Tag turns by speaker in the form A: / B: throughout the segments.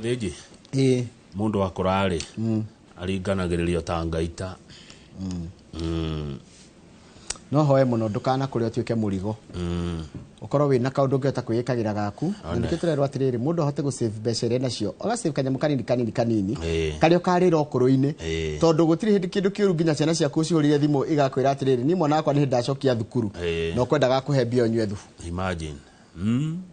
A: Gĩthĩnji.
B: Ĩĩ.
A: Mũndũ akũra-rĩ, aringanagĩrĩrio ta ngaita.
B: No hoe mũno ndũkanakũre ũtuĩke mũrigo. Ũkorwo wĩna kaũndũ ũngĩhota kwĩĩkagĩra gaku. Na
A: One.
B: nĩkĩo tũrerwo atĩrĩrĩ, mũndũ ahote gũ save mbeca iria enacio, ũga save kanyamũ kanini kanini kanini,
A: Ĩĩ.
B: karĩa ũkarĩra ũkũrũ-inĩ.
A: Ĩĩ.
B: Tondũ gũtirĩ hĩndĩ kĩndũ kĩũru nginya ciana ciaku ũcihũrĩre thimũ igakwĩra atĩrĩrĩ, niĩ mwana wakwa nĩ hĩndĩ ndacokia thukuru,
A: Ĩĩ.
B: na ũkwendaga akũhe mbia ũnyue thubu.
A: Imagine.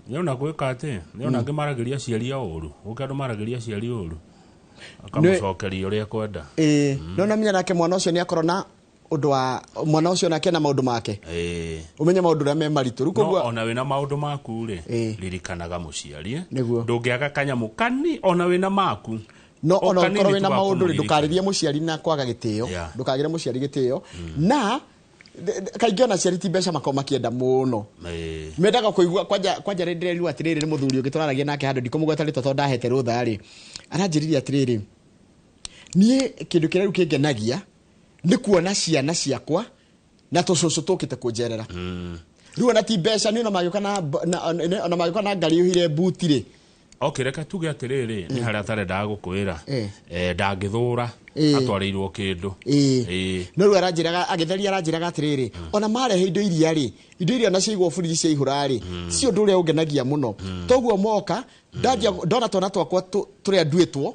A: Nĩona gwĩka atĩ, nĩona angĩ maragĩria aciari ao ũru. Gũkĩ andũ maragĩria aciari ũru. Akamũcokeria ũrĩa ekwenda.
B: Ĩĩ. No namenya nake mwana ũcio nĩ akorwo na ũndũ wa mwana ũcio nake na maũndũ make.
A: Ĩĩ.
B: Ũmenye maũndũ ũrĩa me maritũ. Rĩu
A: No
B: koguo
A: ona wĩna maũndũ maku rĩ,
B: Ĩĩ.
A: ririkanaga mũciari.
B: Nĩguo.
A: Ndũngĩaga kanyamũ kani ona wĩna maku.
B: No
A: O
B: ona
A: kanini
B: ũkorwo
A: tu
B: wĩna
A: ga
B: maũndũ rĩ,
A: kũmũririkana.
B: ndũkarĩrie mũciari na kwaga gĩtĩo.
A: Yeah.
B: Ndũkagĩre mũciari gĩtĩo. Na kaingĩ ona aciari ti mbeca makoragwo makĩenda mũno.
A: Ĩĩ.
B: Mendaga kũigua kwanja kwanja rĩ ndĩrerirwo atĩrĩrĩ nĩ mũthuri ũngĩ tũraragia nake handũ ndikũmũgweta rĩtwa tondũ ndahete rũtha rĩ. Aranjĩrire atĩrĩrĩ, niĩ kĩndũ kĩrĩa rĩu kĩngenagia nĩ kuona ciana ciakwa na tũcũcũ tũkĩte kũnjerera. Rĩu ona ti mbeca nĩ ona magĩũka na na ona magĩũka na ngari yuhire mbuti rĩ.
A: Okay, reke tuge atĩrĩrĩ, nĩ harĩa atarendaga gũkwĩra.
B: Eh.
A: Eh, ndangĩthũra
B: Eh.
A: atwarĩirwo kĩndũ.
B: Ĩĩ.
A: Ĩĩ.
B: No rĩu aranjĩraga agĩtheria aranjĩraga atĩrĩrĩ, ona marehe indo iria rĩ, indo iria ona ciaigwo buriji ciaihũra rĩ, si ũndũ ũrĩa ũngenagia mũno. Toguo moka ndanjia ndona twana twakwa tũrĩa nduĩtwo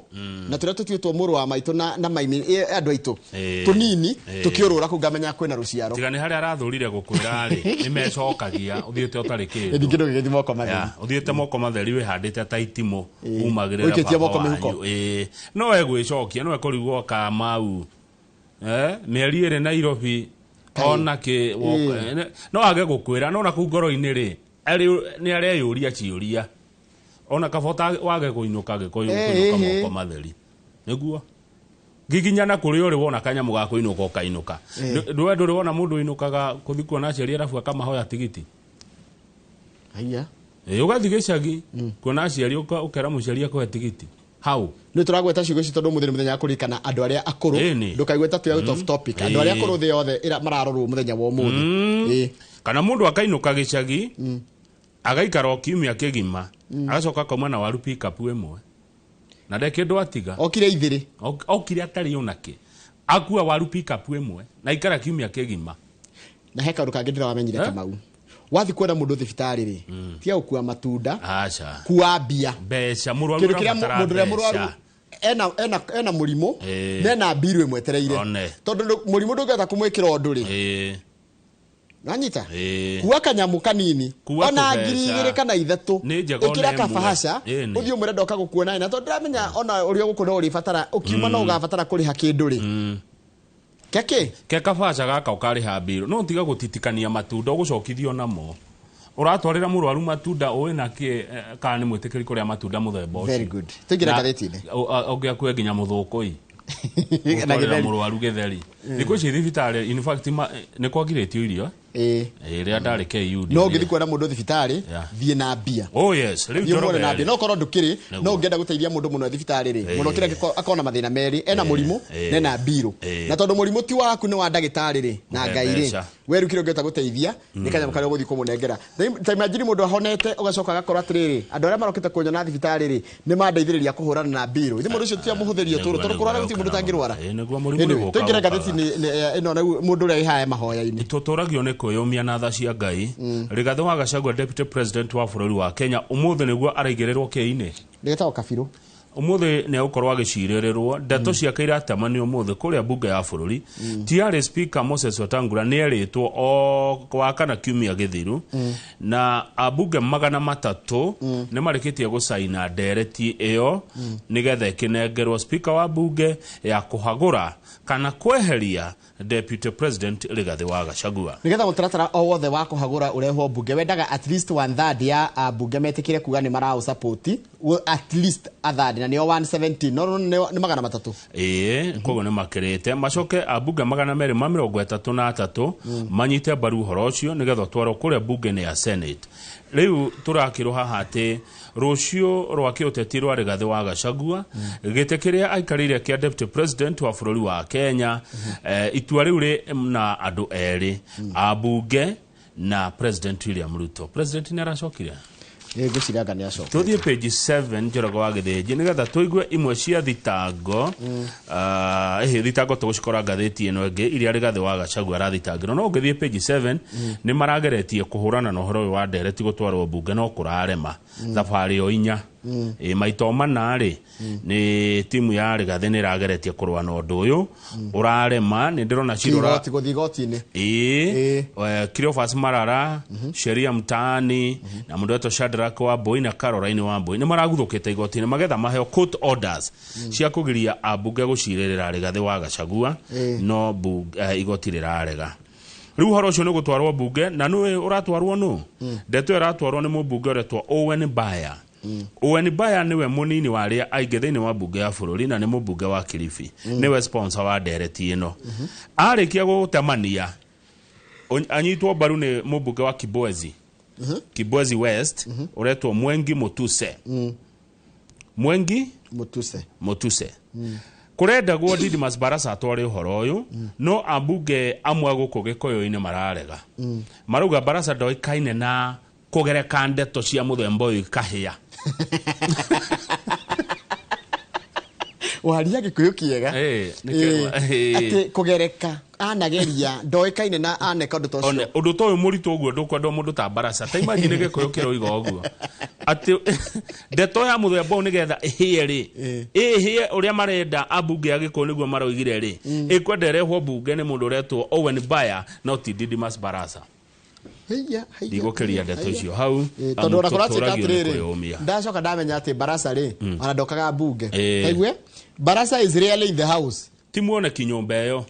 B: na tũrĩa tũtuĩtwo mũrũ wa maitũ na na maimi andũ aitũ
A: Ĩĩ.
B: tũnini
A: Ĩĩ.
B: tũkĩũrũra kũu ngamenya kwĩna rũciaro.
A: Tiga nĩ harĩa arathũrire gũkwĩra rĩ, nĩ mecokagia ũthiĩte ũtarĩ kĩndũ.
B: Ningĩ ndũgĩgĩthiĩ moko matheri.
A: Ya, ũthiĩte moko matheri wĩhandĩte ta itimũ
B: Ĩĩ.
A: umagĩrĩra
B: Ũikĩtie
A: baba
B: moko mĩhuko.
A: wanyu. Ĩĩ. No egwĩcokia no ekũrigwo Kamau. Mĩeri ĩrĩ Nairobi ona kĩ no age gũkwĩra no na kũu ngoro-inĩ rĩ nĩ areyũria ciũria. Ona kaba wage kũinũka Gĩkũyũ kũinũka moko matheri. Nĩguo giginyana kũrĩa ũrĩ wona kanyamũ ga kũinũka ũkainũka. Ndũwe ndũrĩ wona mũndũ ũinũkaga kũthi kuona aciari arabu akamahoya tigiti.
B: Haiya.
A: Ĩ, ũgathiĩ gĩcagi kuona aciari ũkera mũciari akũhe tigiti. Hau.
B: Nĩ tũragweta ciugo ici tondũ ũmũthĩ nĩ mũthenya wa kũririkana andũ arĩa akũrũ.
A: Ĩni.
B: Ndũkaigue ta twĩ out of topic. Andũ arĩa akũrũ thĩ yothe ĩra mararorwo mũthenya wa ũmũthĩ. Ĩ.
A: Kana mũndũ akainũka gĩcagi agaikara o kiumia kĩgima agacoka akauma na waru pickup ĩmwe na nde kĩndũ atiga.
B: Okire ithĩrĩ.
A: Okire atarĩ onake. Akua waru pickup ĩmwe na aikara kiumia kĩgima.
B: Na he kaũndũ kangĩ ndĩrawamenyire Kamau. Wathiĩ kuona mũndũ thibitarĩ rĩ, tiga gũkua matunda,
A: Aca.
B: kua mbia.
A: Mbeca, mũrwaru
B: Kĩndũ kĩrĩa
A: arabatara
B: mũndũ ũrĩa mũrwaru
A: mbeca.
B: ena mũrimũ,
A: Ĩĩ.
B: na ena mbiru ĩmwetereire.
A: One.
B: Tondũ mũrimũ ndũngĩhota kũmwĩkĩra ũndũ rĩ.
A: Ĩĩ.
B: Nanyita?
A: Ĩĩ.
B: Kua kanyamũ kanini.
A: Kua
B: Ona
A: tũbeca.
B: ngiri igĩrĩ kana ithatũ.
A: Nĩ njega
B: Ĩkĩra
A: ona ĩmwe.
B: kabahaca,
A: Ĩni.
B: ũthiĩ ũmwĩre ndoka gũkuona na tondũ ndĩramenya ona ũrĩa ũgũkũ no ũrĩbatara, ũkiuma no ũgabatara kũrĩha kĩndũ rĩ. Keke?
A: Ke kabahaca gaka ũkarĩha mbirũ. No tiga gũtitikania matunda ũgũcokithio namo. Ũratwarĩra mũrwaru matunda ũĩ na kĩ, kana nĩ mwĩtĩkĩri kũrĩa matunda mũthemba ũcio.
B: Very good. Tũingĩre
A: Na
B: ngathĩti-inĩ.
A: Ũngĩakue nginya mũthũkũi.
B: Na
A: Gũtwarĩra
B: gĩtheri.
A: mũrwaru gĩtheri. Thikũ ici thibitarĩ, in fact, nĩ kwagirĩtio irio.
B: Ĩĩ.
A: Ĩĩ, rĩrĩa ndarĩ KU
B: No ũngĩthiĩ kuona mũndũ thibitarĩ,
A: Yeah.
B: thiĩ na mbia.
A: Oh yes, rĩu
B: Thiĩ ũmwone
A: Njoroge
B: na mbia.
A: rĩ.
B: No ũkorwo ndũkĩrĩ,
A: Nĩguo.
B: no ũngĩenda gũteithia mũndũ mũno thibitarĩ rĩ,
A: Ĩĩ.
B: mũno kĩrĩa akorwo na mathĩna merĩ, ena mũrimũ,
A: Ĩĩ.
B: na ena mbirũ.
A: Ĩĩ.
B: Na tondũ mũrimũ ti waku nĩ wa ndagĩtarĩ rĩ, na
A: Mũhe
B: Ngai rĩ,
A: mbeca.
B: we rĩu kĩrĩa ũngĩhota gũteithia, nĩ kanyamũ karĩa ũgũthiĩ kũmũnengera. Ta imagine mũndũ ahonete, ũgacoka agakorwo atĩrĩrĩ, andũ arĩa marokĩte kũnyona thibitarĩ rĩ, nĩ mandeithĩrĩria kũhũrana na mbirũ. Ithe mũndũ ũcio ti amũhũthĩrie ũtũũro, tondũ kũrwara gũtirĩ mũndũ ũtangĩrwara.
A: Ĩĩ, nĩguo mũrimũ
B: Anyway,
A: nĩ gũka
B: tũingĩre
A: ũkaga.
B: ngathĩti-inĩ ĩno rĩu mũndũ ũrĩa wĩ haha mahoya-inĩ.
A: Tũtũragio nĩ kwĩyũmia na tha cia Ngai. Rigathĩ wa Gachagua Deputy President wa bũrũri wa Kenya ũmũthĩ nĩguo araigĩrĩrwo kĩĩ-inĩ.
B: Nĩgetagwo kabirũ.
A: Ũmũthĩ nĩ egũkorwo agĩcirĩrĩrwo. Ndeto ciake iratemanio ũmũthĩ kũrĩa mbunge ya bũrũri. Tiarĩ Speaker Moses Wetangula nĩ erĩtwo o wa kana kiumia gĩthiru na ambunge 300 nĩ marĩkĩtie gũcaina ndereti ĩyo nĩgetha ĩkĩnengerwo Speaker wa mbunge ya kũhagũra kana kweheria Deputy President Rigathi wa Gachagua.
B: Nigetha mũtaratara o wothe wa kũhagũra ũrehwo mbunge wendaga at least one third ya ambunge metĩkĩre kuga nĩ maraũsupport, at least a third, na nĩo 117, no nĩ 300.
A: Ĩĩ, koguo nĩ makĩrĩte. Macoke ambunge 233 manyite mbaru ũhoro ũcio nĩgetha ũtwarwo kũrĩa mbunge-inĩ ya Senate. Rĩu tũrakĩrwo haha atĩ rũciũ rwa kĩũteti rwa Rigathĩ wa Gachagua, gĩtĩ kĩrĩa aikarĩire kĩa Deputy President wa bũrũri wa Kenya, itua rĩu rĩ na andũ erĩ, ambunge na President William Ruto. President nĩ aracokire?
B: Ngwĩciria anga nĩ acoka.
A: Tuthiĩ page 7, Njoroge wa Gĩthĩnji, nĩgetha tũigue imwe cia thitango. Ĩhĩ, thitango tũgũcikora ngathĩti ĩno ĩngĩ iria Rigathĩ wa Gachagua arathitangĩrwo, no ũngĩthiĩ page 7 nĩ marageretie kũhũrana na ũhoro ũyũ wa ndereti gũtwarwo mbunge, no kũrarema thabarĩ o inya. Ĩ maita o mana rĩ, nĩ timu ya Rigathĩ nĩ ĩrageretie kũrũa na ũndũ ũyũ, ũrarema. Nĩ ndĩrona cirora
B: Igoti, gũthiĩ igoti-inĩ.
A: Ĩĩ. Cleophas Marara, Sheria Mtaani na mũndũ wetwo Shadrack Wambui na Caroline Wambui nĩ maraguthũkĩte igoti-inĩ magetha maheo court orders cia kũgiria ambunge gũcirĩrĩra Rigathĩ wa Gachagua, no igoti rĩrarega. Rĩu ũhoro ũcio nĩ gũtwarwo mbunge, na nĩ ũratwarwo nũ? Ndeto ĩyo ĩratwarwo nĩ mũmbunge ũretwo Owen Baya. Owen Baya nĩwe mũnini wa arĩa aingĩ thĩinĩ wa mbunge ya bũrũri na nĩ mũmbunge wa Kilifi. Nĩwe sponsor wa ndereti ĩno. Arĩkia gũtemania, anyitwo mbaru nĩ mũmbunge wa Kibwezi, Kibwezi West, ũretwo Mwengi Mutuse. Mwengi
B: Mutuse.
A: Mutuse. Kũrendagwo Didmus Barasa atware ũhoro ũyũ, no ambunge amwe gũkũ Gĩkũyũ-inĩ mararega. Marauga Barasa ndoĩkaine na kũgereka ndeto cia mũthemba ũyũ ikahĩa.
B: Waria Gĩkũyũ kĩega.
A: Ĩĩ.
B: Atĩ kũgereka anageria, ndoĩkaine na aneka ũndũ ta
A: One,
B: ũcio.
A: Ũndũ ta ũyũ mũritũ ũguo ndũkwendwo mũndũ ta Barasa. Ta imagine Gĩkũyũ kĩroiga ũguo atĩ ndeto ya mũthemba ũyũ nĩgetha ĩhĩe rĩ, ĩhĩe ũrĩa marenda ambunge a Gĩkũyũ nĩguo maroigire rĩ, ĩkwenda ĩrehwo mbunge nĩ mũndũ ũretwo Owen Baya, no ti Didmus Barasa.
B: Haiya, haiya,
A: Ndigũkĩria
B: haiya,
A: ndeto
B: haiya.
A: icio hau.
B: Tondũ ona kũratuĩka
A: Tũragio nĩ
B: atĩrĩrĩ,
A: kwĩyũmia.
B: Ndacoka ndamenya atĩ Barasa rĩ, ona ndokaga mbunge. Taigue Barasa is really in the house.
A: Ti muoneki nyũmba ĩyo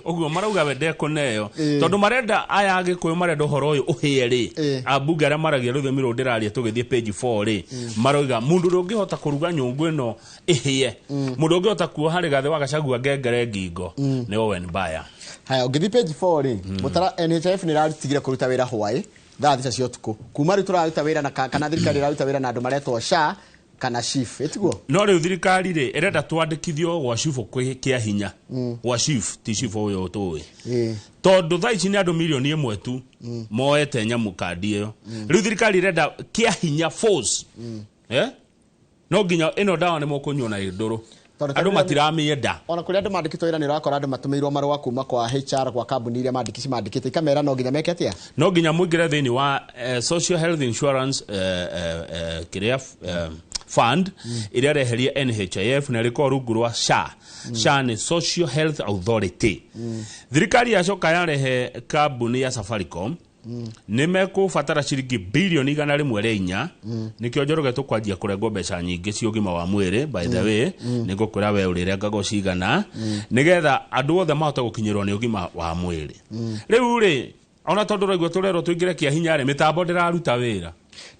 A: ũguo marauga we ndekũneo, tondũ marenda aya Agĩkũyũ marenda ũhoro ũyũ ũhĩe rĩ, ambunge arĩa maragia rũthiomi rũrũ ndĩraria tũgĩthiĩ page 4 rĩ, maroiga mũndũ ũrĩa ũngĩhota kũruga nyũngũ ĩno ĩhĩe, mũndũ ũngĩhota kuoha Rigathĩ wa Gachagua ngengere ngingo nĩ Owen Baya.
B: Haya, ũngĩthiĩ page 4 rĩ, mũtara NHIF nĩ ĩratigire kũruta wĩra hwaĩ thaa 3 cia ũtukũ. Kuma rĩu tũraruta wĩra na kana thirikari ĩraruta wĩra na andũ maretwo SHA kana SHIF, ĩtiguo?
A: No rĩu thirikari rĩ ĩrenda twandĩkithio gwa SHIF kĩa hinya, gwa SHIF, ti SHIF ũyũ tũĩ, tondũ thaa ici nĩ andũ 1 million tu moete nyamu kandi ĩyo. Rĩu thirikari ĩrenda kĩa hinya force, eh? No nginya ĩno ndawa nĩ mũkũnyua na ndũrũ.
B: Tondũ
A: Andũ matiramĩenda.
B: Ona kũrĩa andũ mandĩkĩtwo wĩra, nĩ ũrakora andũ matũmĩirwo marũa kuma kwa HR, kwa kambuni iria mandĩkĩte, ikamera no nginya meke atĩa?
A: No nginya mũingĩre thĩinĩ wa social health insurance kĩrĩa fund ĩrĩa ĩreheria NHIF na ĩrĩkorwo rungu rwa SHA. SHA nĩ Social Health Authority. Thirikari yacoka yarehe kambuni ya Safaricom, nĩ mekũbatara ciringi bilioni 104. Nĩkĩo, Njoroge, tũkwanjia kũrengwo mbeca nyingĩ cia ũgima wa mwĩrĩ. By the way, nĩ ngũkwĩra we ũrĩrengagwo cigana nĩgetha andũ othe mahote gũkinyĩrwo nĩ ũgima wa mwĩrĩ. Rĩu rĩ, ona tondũ ũraigua tũrerwo tũingĩre kĩa hinya rĩ, mĩtambo ndĩraruta wĩra.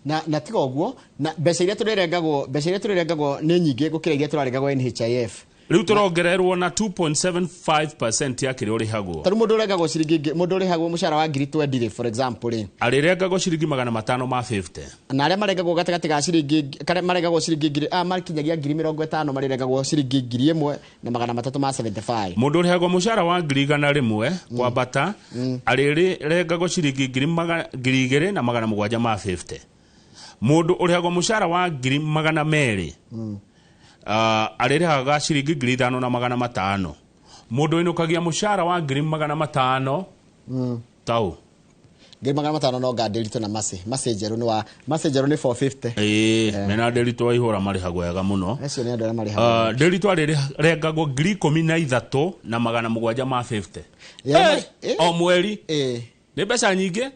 B: Na tiga ũguo, na mbeca iria tũrĩrengagwo nĩ nyingĩ gũkĩra iria tũrarengagwo NHIF.
A: Rĩu tũrongererwo na 2.75% ya kĩrĩa ũrĩhagwo.
B: Tarĩu mũndũ ũrĩhagwo mũcara wa ngiri 20 rĩ, for example rĩ,
A: arĩrengagwo ciringi 550.
B: Na arĩa marengagwo gatagatĩ ga ciringi, karĩa marengagwo ciringi ngiri makinyagia ngiri 50, marĩrengagwo ciringi 1375.
A: Mũndũ ũrĩhagwo mũcara wa ngiri 100 kwambata arĩrengagwo ciringi 2750. Mũndũ ũrĩhagwo mũcara wa ngiri 200 arĩrĩhaga ciringi 5500. Mũndũ ũinũkagia mũcara wa ngiri 500 tau.
B: 500,000, no ngandĩritũ na maci njerũ nĩ wa maci njerũ nĩ 450.
A: Ĩĩ, mena ndĩritũ wa ihũra marĩhagwo wega mũno.
B: Acio nĩ andũ arĩa marĩhagwo.
A: Ndĩritũ arĩrengagwo 13,750. O mweri. Nĩ mbeca nyingĩ.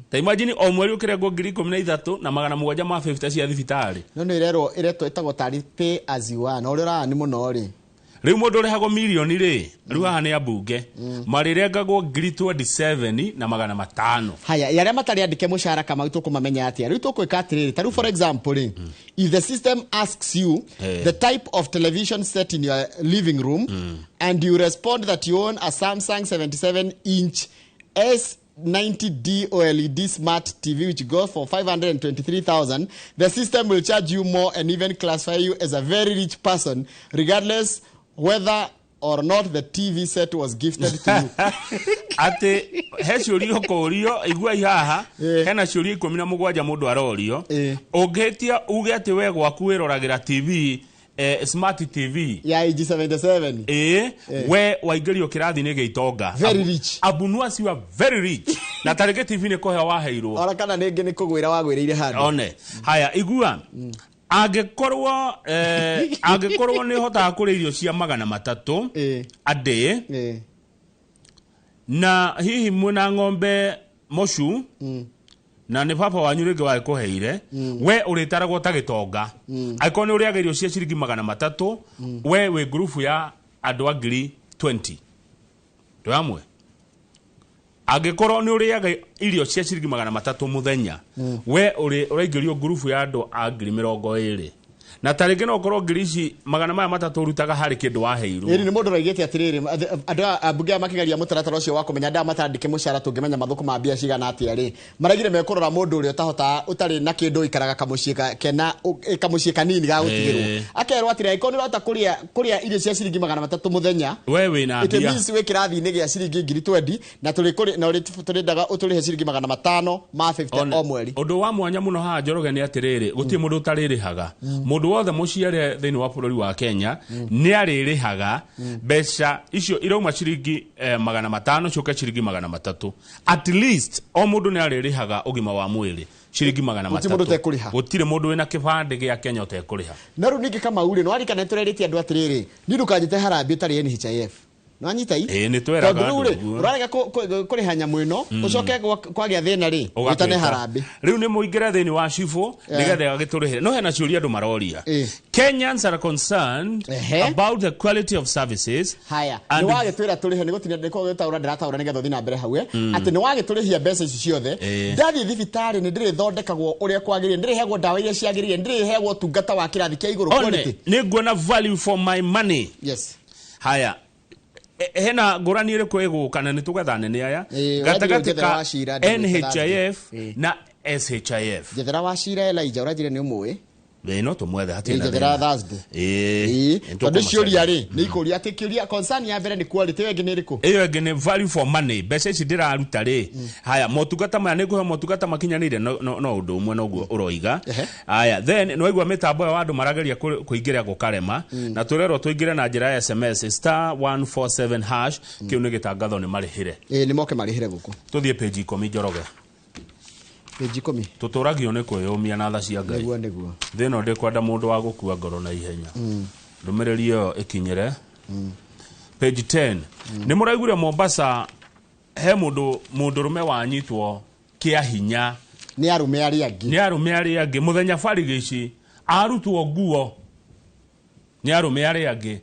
A: Ta imagine o mweri ũkĩrengwo 13,750 cia thibitarĩ.
B: No nĩ ĩrerwo ĩretwo ĩtagwo tarĩ pay as you earn, ũrĩa ũrani mũno rĩ.
A: Rĩu mũndũ ũrĩhagwo mirioni rĩ, rĩu haha nĩ ambunge marĩrengagwo 27,500.
B: Haya, ya arĩa matarĩ andĩke mũcara Kamau, tũkũmamenya atĩa? Rĩu tũkwĩka atĩrĩrĩ, ta rĩu for example rĩ, if the system asks you the type of television set in your living room and you respond that you own a Samsung 77 inch S90D OLED smart TV which goes for 523,000, the system will charge you more and even classify you as a very rich person, regardless whether or not the TV set was gifted to you.
A: Atĩ he ciũria ũkũrio, iguai haha. Hena ciũria 17 mũndũ arorio. Ũngĩhĩtia uge atĩ we gwaku wĩroragĩra TV, smart TV
B: ya age 77,
A: ĩĩ, we waingĩrio kĩrathi-inĩ gĩa itonga.
B: Very rich.
A: Abunuasi wa very rich, na tarĩngĩ TV nĩ kũheo waheirwo.
B: Ona kana nĩngĩ nĩ kũgwĩra wagwĩrĩire handũ.
A: One haya, igua, angĩkorwo nĩ hotaga kũrĩa irio cia 300 a day, na hihi mwĩna ng'ombe mocu na nĩ baba wanyu rĩngĩ wagĩkũheire, we ũrĩtaragwo ta gĩtonga. Angĩkorwo nĩ ũrĩaga irio cia ciringi 300, we wĩ ngurubu ya andũ a ngiri 20. Twĩ hamwe? Angĩkorwo nĩ ũrĩaga irio cia ciringi 300 mũthenya, we ũraingĩrio ngurubu ya andũ a ngiri 20, na tarĩngĩ no ũkorwo ngiri ici magana maya matatũ ũrutaga harĩ kĩndũ waheirwo.
B: Ĩni nĩ mũndũ ũraigĩte atĩrĩrĩ, andũ a ambunge aya makĩgeria mũtaratara ũcio wa kũmenya andũ aya matandĩke mũcara tũngĩmenya mathũkũma mbia cigana atĩa rĩ, maraigire mekũrora mũndũ ũrĩa ũtahotaga, ũtarĩ na kĩndũ, ũikaraga kamũciĩ kena kamũciĩ kanini ga gũtigĩrwo. Akerwo atĩrĩ, angĩkorwo nĩ ũrahota kũrĩa irio cia ciringi 300 mũthenya,
A: we wĩna
B: it
A: mbia.
B: means wĩ kĩrathi-inĩ gĩa ciringi ngiri 20 na tũrĩ kũrĩ na tũrĩendaga ũtũrĩhe ciringi 550
A: One,
B: o mweri.
A: Ũndũ wa mwanya mũno haha, Njoroge, nĩ atĩrĩrĩ, gũtirĩ mũndũ ũtarĩrĩhaga. Mũndũ wothe mũciare thĩinĩ wa bũrũri wa Kenya nĩ arĩrĩhaga mbeca icio irauma ciringi 500 ciũke ciringi 300. At least o mũndũ nĩ arĩrĩhaga ũgima wa mwĩrĩ ciringi magana
B: Gũtirĩ mũndũ
A: matatũ.
B: ũtekũrĩha.
A: Gũtirĩ mũndũ wĩna kĩbandĩ gĩa Kenya ũtekũrĩha.
B: Na rĩu ningĩ Kamau rĩ, nĩwarikana nĩtũrerĩtie andũ atĩrĩrĩ, niĩ ndũkanjĩte harambĩ ũtarĩ NHIF, nĩwanyita i?
A: Ĩĩ, nĩtweraga
B: Tondũ rĩu
A: andũ
B: rĩ,
A: ũguo.
B: ũrarega kũrĩha nyamũ ĩno, ũcoke kwagĩa thĩna rĩ, wĩtane
A: Ũgatuĩka.
B: harambĩ.
A: Rĩu nĩ mũingĩre thĩinĩ wa cibũ nĩgetha agĩtũrĩhĩre, no hena ciũria andũ maroria. Kenyans are concerned about the quality of services
B: Haya,
A: and
B: nĩ wagĩtwĩra tũrĩhe, nĩ gũtinia nĩ gũtaũra ndĩrataũra nĩgetha ũthiĩ na mbere hau, atĩ nĩ wagĩtũrĩhia mbeca ici ciothe, ndathiĩ thibitarĩ nĩ ndĩrĩthondekagwo ũrĩa kwagĩrĩire, ndĩrĩheagwo ndawa iria ciagĩrĩire, ndĩrĩheagwo ũtungata wa kĩrathi kĩa igũrũ,
A: One,
B: quality?
A: nĩ nguona value for my money. Haya, hena ngũrani ĩrĩkũ ĩgũka, na nĩ tũgetha nene aya,
B: Ĩĩ,
A: gatagatĩ
B: ũranjĩra
A: ka
B: wa cira, ndĩgwĩte.
A: NHIF na SHIF?
B: Njethera wa cira Elijah, ũranjĩra nĩ ũmũĩ.
A: Ĩĩ, no tũmwethe, hatirĩ
B: Ĩĩ,
A: na
B: njethera
A: thĩna.
B: Thursday.
A: Ĩĩ,
B: Ĩĩ,
A: nĩ
B: tondũ
A: tũkũmũcaria.
B: ciũria rĩ, nĩ ikũria atĩ kĩũria concern ya mbere nĩ quality, ĩyo ĩngĩ nĩ ĩrĩkũ?
A: Ĩyo ĩngĩ nĩ value for money, mbeca ici ndĩraruta rĩ, haya motungata maya nĩ ngũhe motungata makinyanĩire? No ũndũ ũmwe noguo ũroiga. Haya, then nĩ waigua mĩtambo ĩyo andũ marageria kũingĩra gũkarema, na tũrerwo tũingĩre na njĩra ya SMS *147#. Kĩu nĩ gĩtangatho, nĩ marĩhĩre.
B: Ĩĩ, nĩ moke marĩhĩre gũkũ.
A: Tũthiĩ page 10, Njoroge.
B: Page 10.
A: Tũtũragio nĩ kwĩyũmia na tha cia Ngai.
B: Nĩguo.
A: Thĩ ĩno ndĩkwenda mũndũ wa gũkua ngoro na ihenya. Ndũmĩrĩri ĩyo ĩkinyĩre page 10. Nĩ mũraiguire Mombasa he mũndũ mũndũrũme wanyitwo kĩa hinya
B: Nĩ arũme arĩa angĩ.
A: Nĩ arũme arĩa angĩ mũthenya barigici, arutwo nguo nĩ arũme arĩa angĩ.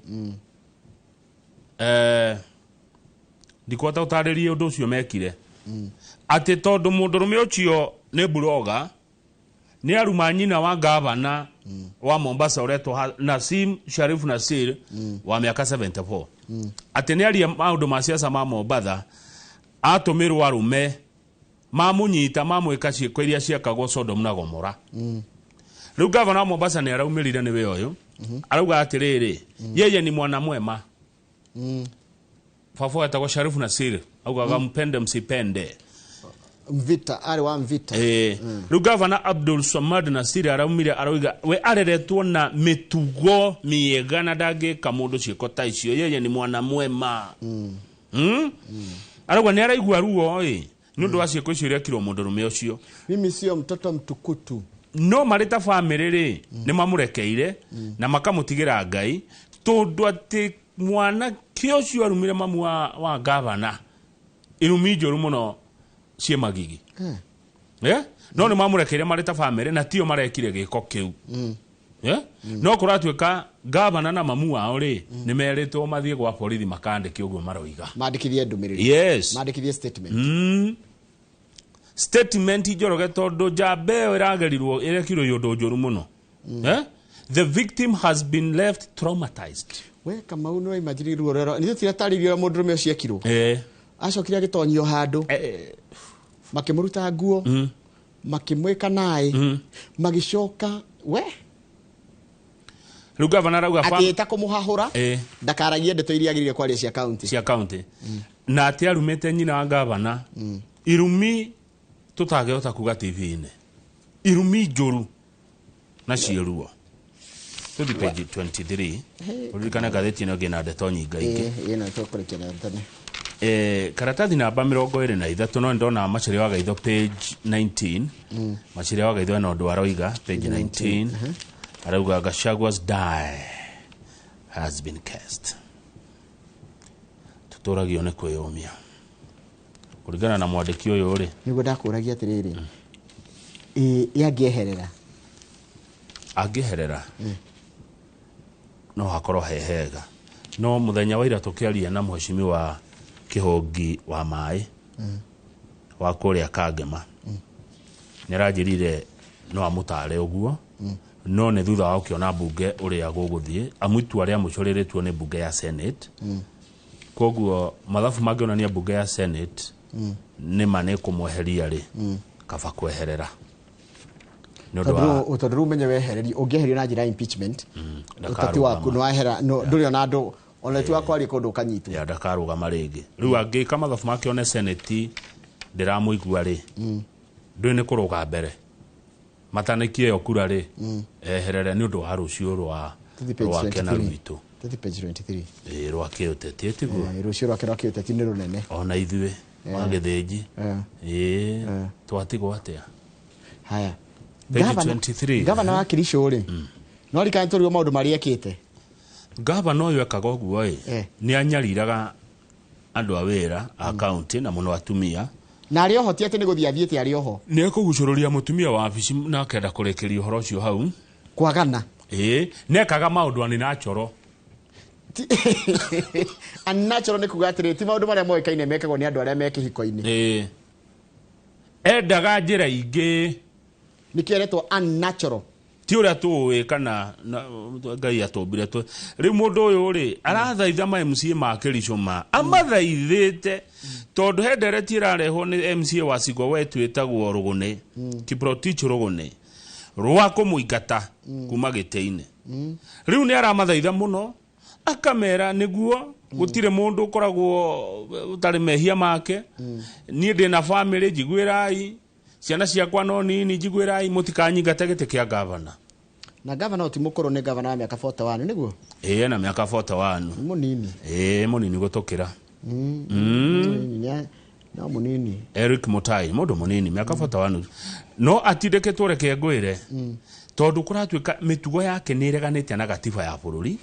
A: Ndikũhota gũtarĩria ũndũ ũcio mekire, atĩ tondũ mũndũrũme ũcio nĩ buroga, nĩ aruma nyina wa gavana wa Mombasa ũretwo Nasim Sharif Nasir wa mĩaka 74, atĩ nĩ aria maũndũ ma siasa ma Mombatha, atũmĩrwo arũme mamũnyita mamwĩka ciĩko iria ciakagwo Sodom na Gomora. Rĩu gavana wa Mombasa nĩ araumĩrire, nĩwe ũyũ arauga atĩrĩrĩ, yeye ni mwana mwema. Baba etagwo Sharif Nasir, augaga mpende msipende.
B: Mvita, arĩ wa Mvita.
A: Rĩu gavana Abdul Samad Nasir araumire arauga we areretwo na mĩtugo mĩega na ndangĩka mũndũ ciĩko ta icio, yeye ni mwana mwema. Arauga nĩ araigua ruo ĩ nĩ ũndũ wa ciĩko icio irekirwo mũndũrũme ũcio.
B: Mimi sio mtoto mtukutu.
A: No marĩ ta bamĩrĩ rĩ, nĩ mamũrekeire na makamũtigĩra Ngai, tondũ atĩ mwanake ũcio arumire mamu wa gavana irumi njũru mũno ciĩ magigi. No nĩ mamũrekeire marĩ ta bamĩrĩ na tio marekire gĩko kĩu. No kũratuĩka gavana na mamu wao rĩ, nĩ merĩtwo mathiĩ gwa borithi makandĩke ũguo maroiga.
B: Mandĩkithie ndũmĩrĩri.
A: Yes.
B: Mandĩkithie statement.
A: Statement, Njoroge, tondũ njamba ĩyo ĩragerirwo ĩrekirwo ũndũ njũru mũno. The victim has been left traumatized.
B: We Kamau, no imagine ruo rũrĩa nĩ tũtiratarĩrio ũrĩa mũndũrũme ũcio ekirwo. Acokire agĩtonyio handũ, makĩmũruta nguo, makĩmwĩka naĩ, magĩcoka we.
A: Rĩu gavana arauga
B: Atĩta kũmũhahũra
A: Ĩĩ.
B: ndakaragie ndeto iria agĩrĩire kwaria cia kaunti.
A: Cia kaunti, na atĩ arumĩte nyina wa gavana irumi tũtangĩhota kuga TV-inĩ, irumi njũru na ciĩruo. Tũthi page 23, ũririkane ngathĩti ĩno ĩngĩ na ndeto nyingaingĩ.
B: Ĩĩ, ĩno tũkũrĩkia nayo tene.
A: Karatathi namba 23, no ndona Macharia wa Gaitho page 19. Macharia wa Gaitho ena ũndũ aroiga page 19, arauga Gachagua's die has been cast. Tũtũragio nĩ kwĩyũmia kũringana na mwandĩki ũyũ rĩ.
B: Nĩguo ndakũragia atĩrĩrĩ, ĩ yangĩeherera?
A: Angĩherera no hakorwo he hega, no mũthenya wa ira tũkĩaria na mheshimiwa Kĩhũngi wa maĩ wa kũrĩa Kangema, nĩ aranjĩrire no amũtare ũguo, no nĩ thutha wa gũkĩona mbunge ũrĩa gũgũthiĩ, amu itua rĩa mũico rĩrĩtuo nĩ mbunge ya Senate. Koguo mathabu mangĩonania mbunge ya Senate nĩ ma nĩ kũmweheria rĩ, kaba kweherera nĩ ũndũ wa
B: Tondũ rĩu ũmenye wehererio, ũngĩeherio na njĩra ya impeachment, ũteti waku
A: Ndakarũgama.
B: nĩ wahera, ndũrĩ ona andũ ona ti wa kwaria kũndũ ũkanyitwo.
A: Ya, ndakarũgama rĩngĩ. Rĩu angĩka mathabu make one Senate ndĩramũigua rĩ, ndũĩ nĩ kũrũga mbere matanikie ĩyo kura rĩ, eherere nĩ ũndũ wa rũciũ rwa
B: Tũthiĩ page
A: rwake na
B: 23.
A: rwitũ.
B: Tũthiĩ page 23.
A: Ĩĩ, rwa kĩũteti tiguo.
B: Rũciũ rwake rwa kĩũteti nĩ rũnene.
A: Ona ithuĩ wa gĩthĩnji ĩĩ twatigwo atĩa?
B: Haya.
A: Page
B: Gavana-
A: 23.
B: Gavana wa Kericho rĩ, no rikane tũrigwo maũndũ marĩa ekĩte.
A: Gavana ũyũ ekaga ũguo ĩ, nĩ anyariraga andũ a wĩra a kaunti na mũno atumia.
B: Na arĩ oho, ti atĩ nĩ gũthiĩ athiĩte, arĩ oho.
A: Nĩ ekũgucũrũria mũtumia wa wabici na akenda kũrĩkĩria ũhoro ũcio hau.
B: Kwagana.
A: Ĩĩ, nĩekaga maũndũ unnatural.
B: Unnatural nĩ kuga atĩrĩ, ti maũndũ marĩa moĩkaine mekagwo nĩ andũ arĩa me kĩhiko-inĩ.
A: Ĩĩ, endaga njĩra ingĩ.
B: Nĩkĩo ĩretwo unnatural.
A: Ti ũrĩa tũĩ kana Ngai atũmbire tũ. Rĩu mũndũ ũyũ rĩ, arathaitha ma MCA ma Kericho, ma amathaithĩte, tondũ he ndereti ĩrarehwo nĩ MCA wa Cigo wetu ĩtagwo Rũgũnĩ, Kiprotich Rũgũnĩ, rwa kũmũingata kuma gĩtĩ-inĩ. Rĩu nĩ aramathaitha mũno, akamera nĩguo gũtirĩ mũndũ ũkoragwo ũtarĩ mehia make, niĩ ndĩna famĩlĩ, njiguĩrai, ciana ciakwa no nini, njiguĩrai, mũtikanyingate gĩtĩ kĩa gavana.
B: Na gavana ti mũkũrũ, nĩ gavana wa mĩaka 41 nĩguo?
A: Ĩĩ, ena mĩaka 41.
B: Nĩ mũnini.
A: Ĩĩ, mũnini gũtũkĩra.
B: Mũnini, no mũnini.
A: Eric Mutai mũndũ mũnini, mĩaka 41, no atindĩkĩtwo, reke ngwĩre, tondũ kũratuĩka mĩtugo yake nĩ ĩreganĩte na gatiba ya bũrũri.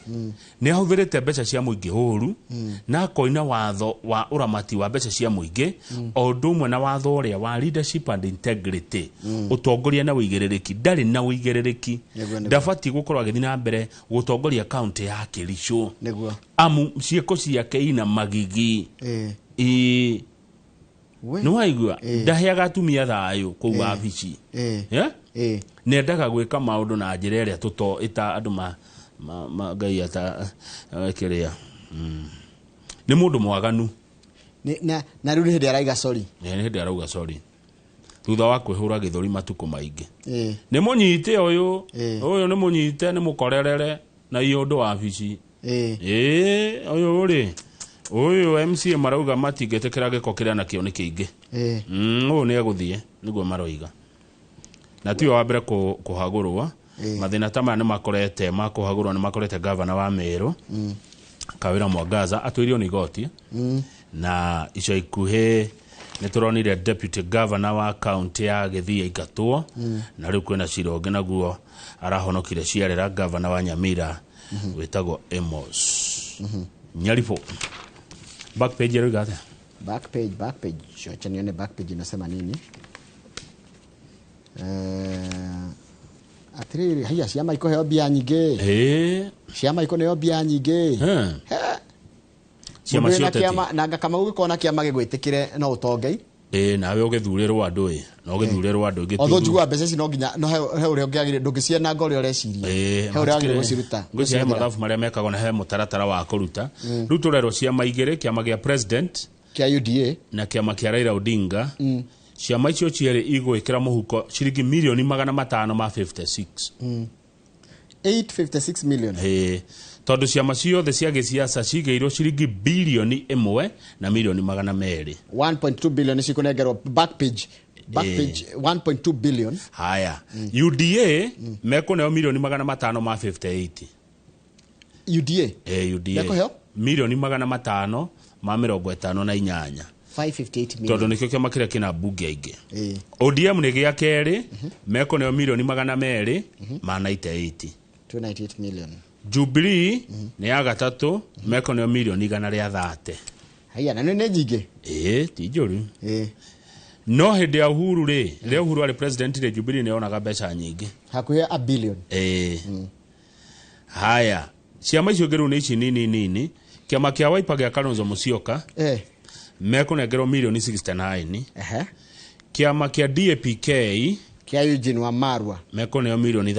A: Nĩ ahũthĩrĩte mbeca cia mũingĩ ũru na akoina watho wa ũramati wa mbeca cia mũingĩ, o ũndũ ũmwe na watho ũrĩa wa leadership and integrity, ũtongoria na ũigĩrĩrĩki. Ndarĩ na ũigĩrĩrĩki.
B: Nĩguo, nĩguo.
A: Ndabatiĩ gũkorwo agĩthiĩ na mbere gũtongoria kaunti ya Kericho, amu ciĩko ciake ina magigi. Ĩĩ.
B: We.
A: Nĩ waigua?
B: Ĩĩ.
A: Ndaheaga atumia thayũ kũu wabici. Yeah? Nendaga gwĩka maũndũ na njĩra ĩrĩa tũto ĩta andũ ma Ngai ata kĩrĩa. Nĩ mũndũ mwaganu.
B: Na rĩu nĩ hĩndĩ araiga sorry.
A: Nĩ hĩndĩ arauga sorry thutha wa kwĩhũra gĩthũri matukũ maingĩ. Nĩ mũnyite ũyũ. Ũyũ nĩ mũnyite, nĩ mũkorerere na iyo ũndũ wabici. Ĩĩ, ũyũ rĩ, ũyũ MCA marauga matingĩtĩkĩra gĩko kĩrĩa nakĩo nĩ kĩingĩ. Ũyũ nĩ egũthiĩ nĩguo maroiga, na tiwe wa mbere kũhagũrwo. Mathĩna ta maya nĩ makorete ma kũhagũrwo, nĩ makorete gavana wa Meru Kawĩra Mwangaza atũirio nĩ igoti, na ica ikuhĩ nĩ tũronire deputy governor wa kaunti ya Gĩthii aingatwo, na rĩu kwĩna cira ũngĩ naguo arahonokire ciarera governor wa Nyamira wĩtagwo Amos Nyaribo. Back page ĩroiga atĩa?
B: Back page, back page, acha nione back page inasema nini. Atiriri, haya, ciama ikũheo mbia nyingĩ. Ciama ikũneo mbia nyingĩ.
A: Ciama
B: Mũndũ wĩna
A: cia ũteti.
B: kĩama na Kamau gĩkorwo na kĩama gĩgwĩtĩkĩre no ũtonge.
A: Ĩĩ, nawe ũgĩthurĩrwo andũ ĩ, na ũgĩthurĩrwo andũ
B: Although njiguaga mbeca ici no nginya no he ũrĩa ũngĩagĩrĩire, ndũngĩcienanga ũrĩa ũreciria, he ũrĩa wagĩrĩire gũciruta.
A: Ngwĩciria he
B: gũcihũthĩra.
A: mathabu marĩa mekagwo na he mũtaratara wa kũruta. Rĩu tũrerwo ciama igĩrĩ, kĩama gĩa president
B: kĩa UDA
A: na kĩama kĩa Raila Odinga, ciama icio cierĩ igwĩkĩra mũhuko ciringi mirioni 556.
B: 856 million.
A: Ĩĩ, tondũ ciama ciothe cia gĩciaca cigĩirwo ciringi 1.2 bilioni
B: 1.2 billion cikũnengerwo back page, back page 1.2 billion.
A: Haya, UDA mekũneo milioni 558.
B: UDA?
A: UDA.
B: Mekũheo?
A: 558 milioni.
B: 558 million.
A: Tondũ nĩkĩo kĩama kĩrĩa kĩna mbunge aingĩ.
B: Ĩĩ.
A: ODM nĩ gĩa kerĩ, mekũneo 298 milioni.
B: 298 million.
A: Jubilee nĩ ya gatatũ, mekũneo 130 milioni.
B: Haya, na nĩ nyingĩ.
A: Ĩĩ, ti njũru.
B: Ĩĩ.
A: No hĩndĩ ya Uhuru rĩ, rĩrĩa Uhuru arĩ president rĩ, Jubilee nĩ yonaga mbeca nyingĩ.
B: Hakuhĩ a billion.
A: Ĩĩ. Haya, ciama icio ingĩ rĩu nĩ ici nini nini. Kĩama kĩa Wiper gĩa Kalonzo Musyoka mekũnengerwo 69 milioni. Kĩama kĩa DAPK
B: Kĩa Eugene wa Marwa.
A: Mekũneo 30 milioni.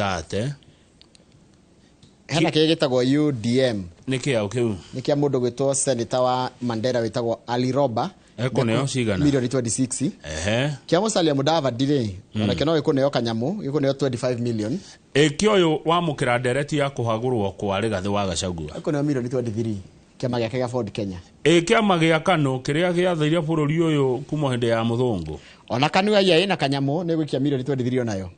B: Hena kĩrĩa gĩtagwo UDM.
A: Nĩ kĩao kĩu?
B: Nĩ kĩa mũndũ gwĩtwo senator wa Mandera wĩtagwo Ali Roba.
A: Ekũneo cigana?
B: 26 milioni. Kĩa Musalia Mudavadi rĩ, onakĩo no gĩkũneo kanyamũ, gĩkũneo 25 million.
A: Ĩkĩ ũyũ wamũkĩra ndereti ya kũhagũrwo kwa Rigathĩ wa Gachagua?
B: Gĩkũneo 23 milioni, kĩama gĩake gĩa Ford Kenya.
A: Ĩ kĩama gĩa KANU kĩrĩa gĩathĩire bũrũri ũyũ kuma hĩndĩ ya mũthũngũ?
B: Ona KANU aya ĩna kanyamũ, nĩ gwĩkia 23 milioni onayo.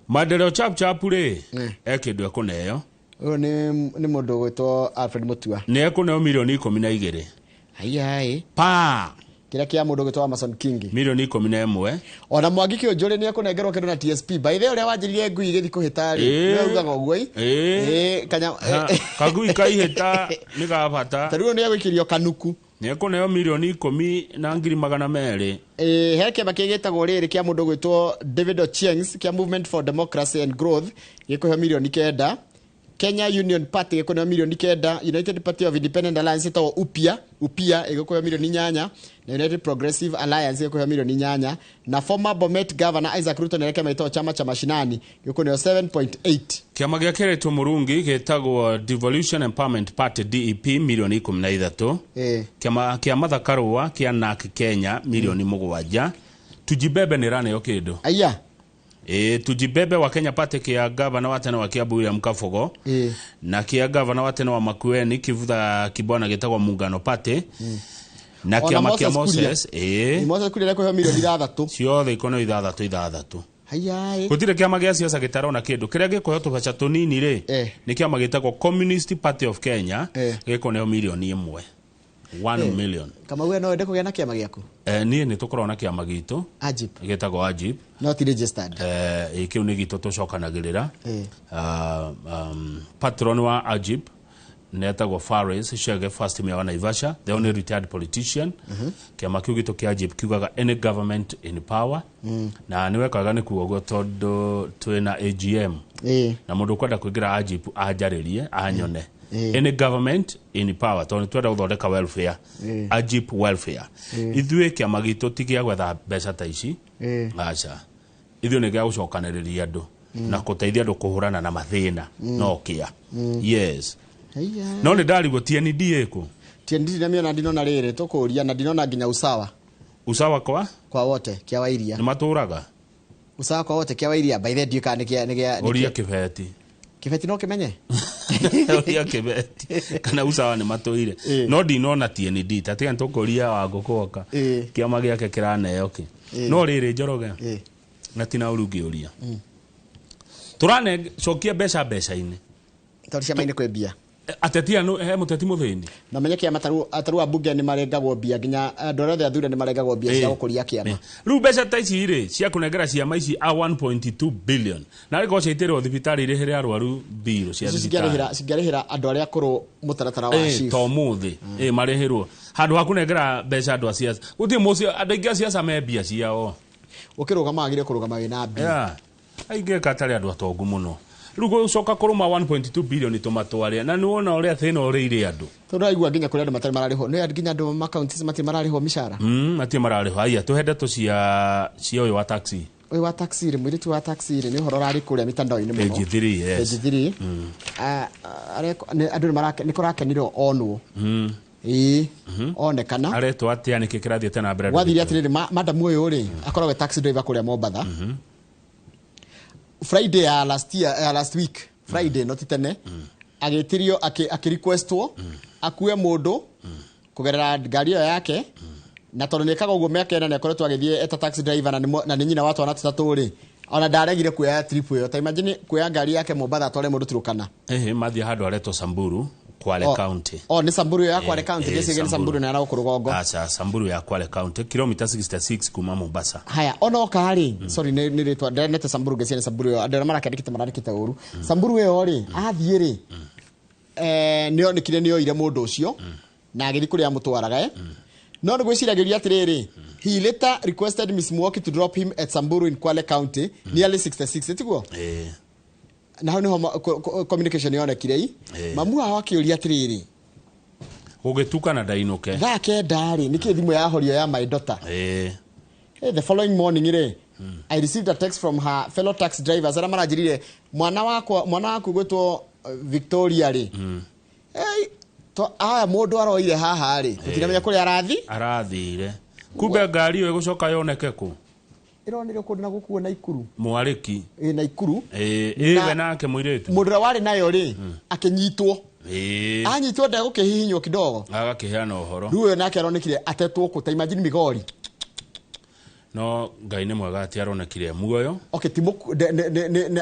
A: Maendeleo Chap Chap rĩ, e kĩndũ ekũneo?
B: Ũyũ nĩ mũndũ gwĩtwo Alfred Mutua.
A: Nĩ ekũneo 12 milioni.
B: Haiya.
A: Pa.
B: Kĩrĩa kĩa mũndũ gwĩtwo Amason Kingi?
A: 11 milioni.
B: Ona Mwangi Kĩũnjũrĩ nĩ ekũnengerwo kĩndũ na TSP. By the way, ũrĩa wanjĩrire ngui ĩgĩthiĩ kũhĩta rĩ, nĩwe ugaga ũguo ĩ.
A: Ĩĩ.
B: Ĩĩ, kanya.
A: Kagui kaihĩta nĩ ga bata.
B: Ta rĩu nĩ egũikĩrio kanuku.
A: Nĩ ekũneo 10,200 milioni.
B: Ĩĩ, he kĩama kĩngĩ gĩtagwo rĩrĩ kĩa mũndũ gwĩtwo David Ochiengs kĩa Movement for Democracy and Growth, gĩkũheo 9 milioni. Kenya Union Party gĩkũneo 9 milioni. United Party of Independent Alliance ĩtagwo UPIA, UPIA ĩgĩkũheo 8 milioni, na United Progressive Alliance ĩgĩkũheo 8 milioni, na former Bomet Governor Isaac Ruto nĩ kĩama gĩtagwo Chama cha Mashinani gĩkũneo 7.8.
A: Kĩama gĩa Kĩrĩtũ Mũrungi gĩtagwo Devolution Empowerment Party, DEP, 13 milioni. Kĩama kĩa Martha Karũa kĩa NARC Kenya 7 milioni. Tujibebe nĩ ĩraneo kĩndũ?
B: Aya.
A: Ĩ, Tujibebe wa Kenya Party kĩa gavana wa tene wa Kiambu William Kabogo na kĩa gavana wa tene wa Makueni Kivutha Kibwana gĩtagwo Muungano Party na
B: Ona
A: kĩama kĩa
B: Moses Kuria.
A: Moses, ĩ.
B: Moses Kuria nĩ 6 milioni.
A: Ciothe ikoneo ithathatũ ithathatũ.
B: Haya.
A: Gũtirĩ kĩama gĩa siasa gĩtarona kĩndũ. Kĩrĩa gĩkũheo tũbeca tũnini rĩ, nĩ kĩama gĩtagwo Communist Party of Kenya, gĩkũneo 1 milioni, 1 million.
B: Kamau, we no wende kũgĩa na kĩama gĩaku?
A: Niĩ nĩ tũkoragwo na kĩama gitũ.
B: Ajip?
A: Gĩtagwo Ajip.
B: No ti registered?
A: Ĩ, kĩu nĩ gitũ tũcokanagĩrĩra. Patron wa Ajip netagwo Faris Chege, first mayor wa Naivasha, the only retired politician. Kĩama kĩu gitũ kĩa Ajip kiugaga any government in power, na nĩ wekaga nĩ kuga ũguo tondũ twĩna AGM na mũndũ ũkwenda kũingĩra Ajip anjarĩrie anyone. Any government in power, tondũ nĩ twenda gũthondeka welfare. Ajip welfare. Ithuĩ kĩama gitũ ti gĩa gwetha mbeca ta ici. Aca, ithuĩ nĩ gĩa gũcokanĩrĩria andũ na kũteithia andũ kũhũrana na mathĩna, no kĩa, yes.
B: Haya.
A: No nĩ ndarigwo TND ĩkũ?
B: TND ndinamĩona, ndinona rĩrĩ tũkũria, na ndinona nginya Usawa.
A: Usawa kwa
B: Kwa Wote kĩa Wairia.
A: Nĩ matũraga?
B: Usawa kwa Wote kĩa Wairia, by the way, ndiũĩ kana nĩ kĩa
A: Ũria Kĩbeti.
B: Kĩbeti no kĩmenye.
A: Ũria Kĩbeti kana Usawa nĩ matũire. No ndinona TND, tatiga nĩ tũkũria wa ngũkũoka kĩama gĩake kĩraneo kĩ. No rĩrĩ, Njoroge, na tina ũru ngĩũria, tũranecokia mbeca mbeca-inĩ.
B: Tondũ ciama-inĩ kwĩ mbia.
A: Ateti ano he mũteti mũthĩni?
B: Na menye kĩama taru ambunge nĩ marengagwo mbia, nginya andũ arĩa othe athure nĩ marengagwo mbia cia gũkũria kĩama.
A: Rĩu mbeca ta ici rĩ, cia kũnengera ciama ici a 1.2 billion na rĩkorwo ciaitĩrwo thibitarĩ irĩhĩre arwaru mbirũ cia
B: Icio
A: thibitarĩ.
B: Cingĩarĩhĩra andũ arĩa akũrũ mũtaratara wa SHIF.
A: To mũthĩ ĩ marĩhĩrwo handũ ha kũnengera mbeca andũ a siasa. Gũtirĩ mũciĩ andũ aingĩ a siasa me mbia ciao.
B: Ũkĩrũgama wagĩrĩire kũrũgama wĩna mbia.
A: Yeah. Aingĩ katarĩ andũ atongu mũno. Rĩu gũcoka kũrũma 1.2 billion tũmatware, na nĩ wona ũrĩa thĩna ũrĩire andũ.
B: Tondũ aigua nginya kũrĩ andũ matarĩ mararĩhwo, nĩ nginya andũ ma counties matirĩ mararĩhwo mĩcara.
A: Matirĩ mararĩhwo. Aya, tũhe ndeto cia ũyũ wa taxi.
B: Ũyũ wa taxi rĩ, mũirĩtu wa taxi rĩ, nĩ ũhoro ũrarĩ kũrĩa mitandao-inĩ mũno.
A: Page 3, yes.
B: Page 3. Andũ nĩ kũrakenire onwo, ĩĩ, onekana.
A: Aretwo atĩa? Nĩkĩ kĩrathiĩte na mbere?
B: Gwathire atĩrĩrĩ, madam ũyũ rĩ, akoragwo e taxi driver kũrĩa Mombatha. Friday ya last year, ya last week. Friday no ti tene agĩtirio akĩrequestwo akue mũndũ kũgerera ngari ĩyo yake na tondũ nĩekaga ũguo mĩaka ĩna nĩakoretwo agĩthiĩ eta taxi driver na nĩ nyina wa twana tũtatũ rĩ, ona ndaregire kuoya trip ĩyo. Ta imagine kuoya ngari yake Mombatha atware mũndũ Turkana.
A: Ĩhĩ, mathiĩ handũ haretwo Samburu, Kwale County.
B: O nĩ Samburu ya Kwale County? Gĩcigo nĩ Samburu na gũkũ rũgongo.
A: Aca, Samburu ya Kwale County, kilomita 66 kuma Mombasa.
B: Haya, onoka rĩ, sorry, nĩ rĩtwa ndĩranete Samburu, ngeciria nĩ Samburu ĩyo. Andũ arĩa marakĩandĩkĩte marandĩkĩte ũru. Samburu ĩyo rĩ, athiĩ rĩ, nĩ onekire nĩ oire mũndũ ũcio na agĩthiĩ kũrĩa amũtwaraga, no nĩ gwĩciragĩria atĩrĩrĩ, he later requested Miss Muoki to drop him at Samburu in Kwale County, nearly 66, tiguo?
A: Ĩĩ.
B: Na hau nĩho communication yonekire i mamu wao akĩũria atĩrĩrĩ,
A: gũgĩtuka na ndainũke.
B: Thaa 9 rĩ, nĩkĩ thimũ yahorio ya my daughter? Hey, the following morning rĩ, I received a text from her fellow taxi drivers arĩa maranjĩrire mwana wakwa, mwana waku gwĩtwo Victoria rĩ, hey, to aya mũndũ aroire haha rĩ, tũtiramenya kũrĩa arathi.
A: Arathire, kumbe ngari ĩyo ĩgũcoka yoneke kũ?
B: Ĩronire kũndũ na gũkuo Naikuru.
A: Mwarĩki.
B: Ĩ, Naikuru.
A: Ĩĩ, ĩwe nake mũirĩtu.
B: Mũndũ ũrĩa warĩ nayo rĩ, akĩnyitwo. Anyitwo ndegũkĩhihinywo kidogo.
A: Agakĩheana ũhoro.
B: Rĩu ũyũ nake aronekire atetwo kũ? Ta imagine Migori.
A: No Ngai nĩ mwega atĩ aronekire e muoyo.
B: Okay, ti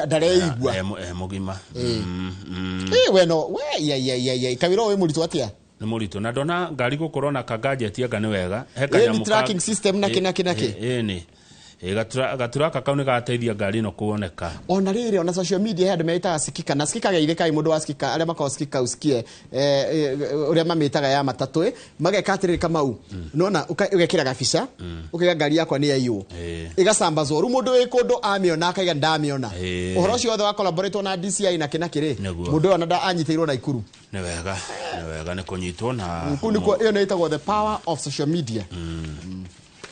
B: ndareigua.
A: E mũgima.
B: Ĩ, we no we ya ya ya ya kawĩra ũyũ mũritũ atĩa?
A: Nĩ mũritũ, na ndona ngari gũkorwo na kagadget anga nĩ wega. He
B: Ĩ,
A: kanyamũ
B: nĩ tracking system na kĩ na kĩ na kĩ.
A: Ĩ nĩ. Ĩ, gaturaka kau nĩ gateithia ngari ĩno kuoneka.
B: Ona rĩrĩ, ona social media he andũ metaga Sikika na Sikika geithĩkai mũndũ wa Sikika, arĩa makoragwo Sikika usikie ũrĩa mamĩtaga ya matatũ, mageka atĩrĩrĩ, Kamau, nona ũgekĩra gabica ũkaiga ngari yakwa nĩ yaiywo, ĩgacambazwo, rĩu mũndũ wĩ kũndũ amĩona akaiga ndamĩona. Ũhoro ũcio wothe wa collaborate na DCI na kĩ na kĩrĩ.
A: Nĩguo.
B: Mũndũ ũyũ ona anyitĩirwo Naikuru.
A: Nĩ wega, nĩ wega nĩ kũnyitwo na
B: Kũu nĩkuo ĩyo nĩ ĩtagwo the power of social media.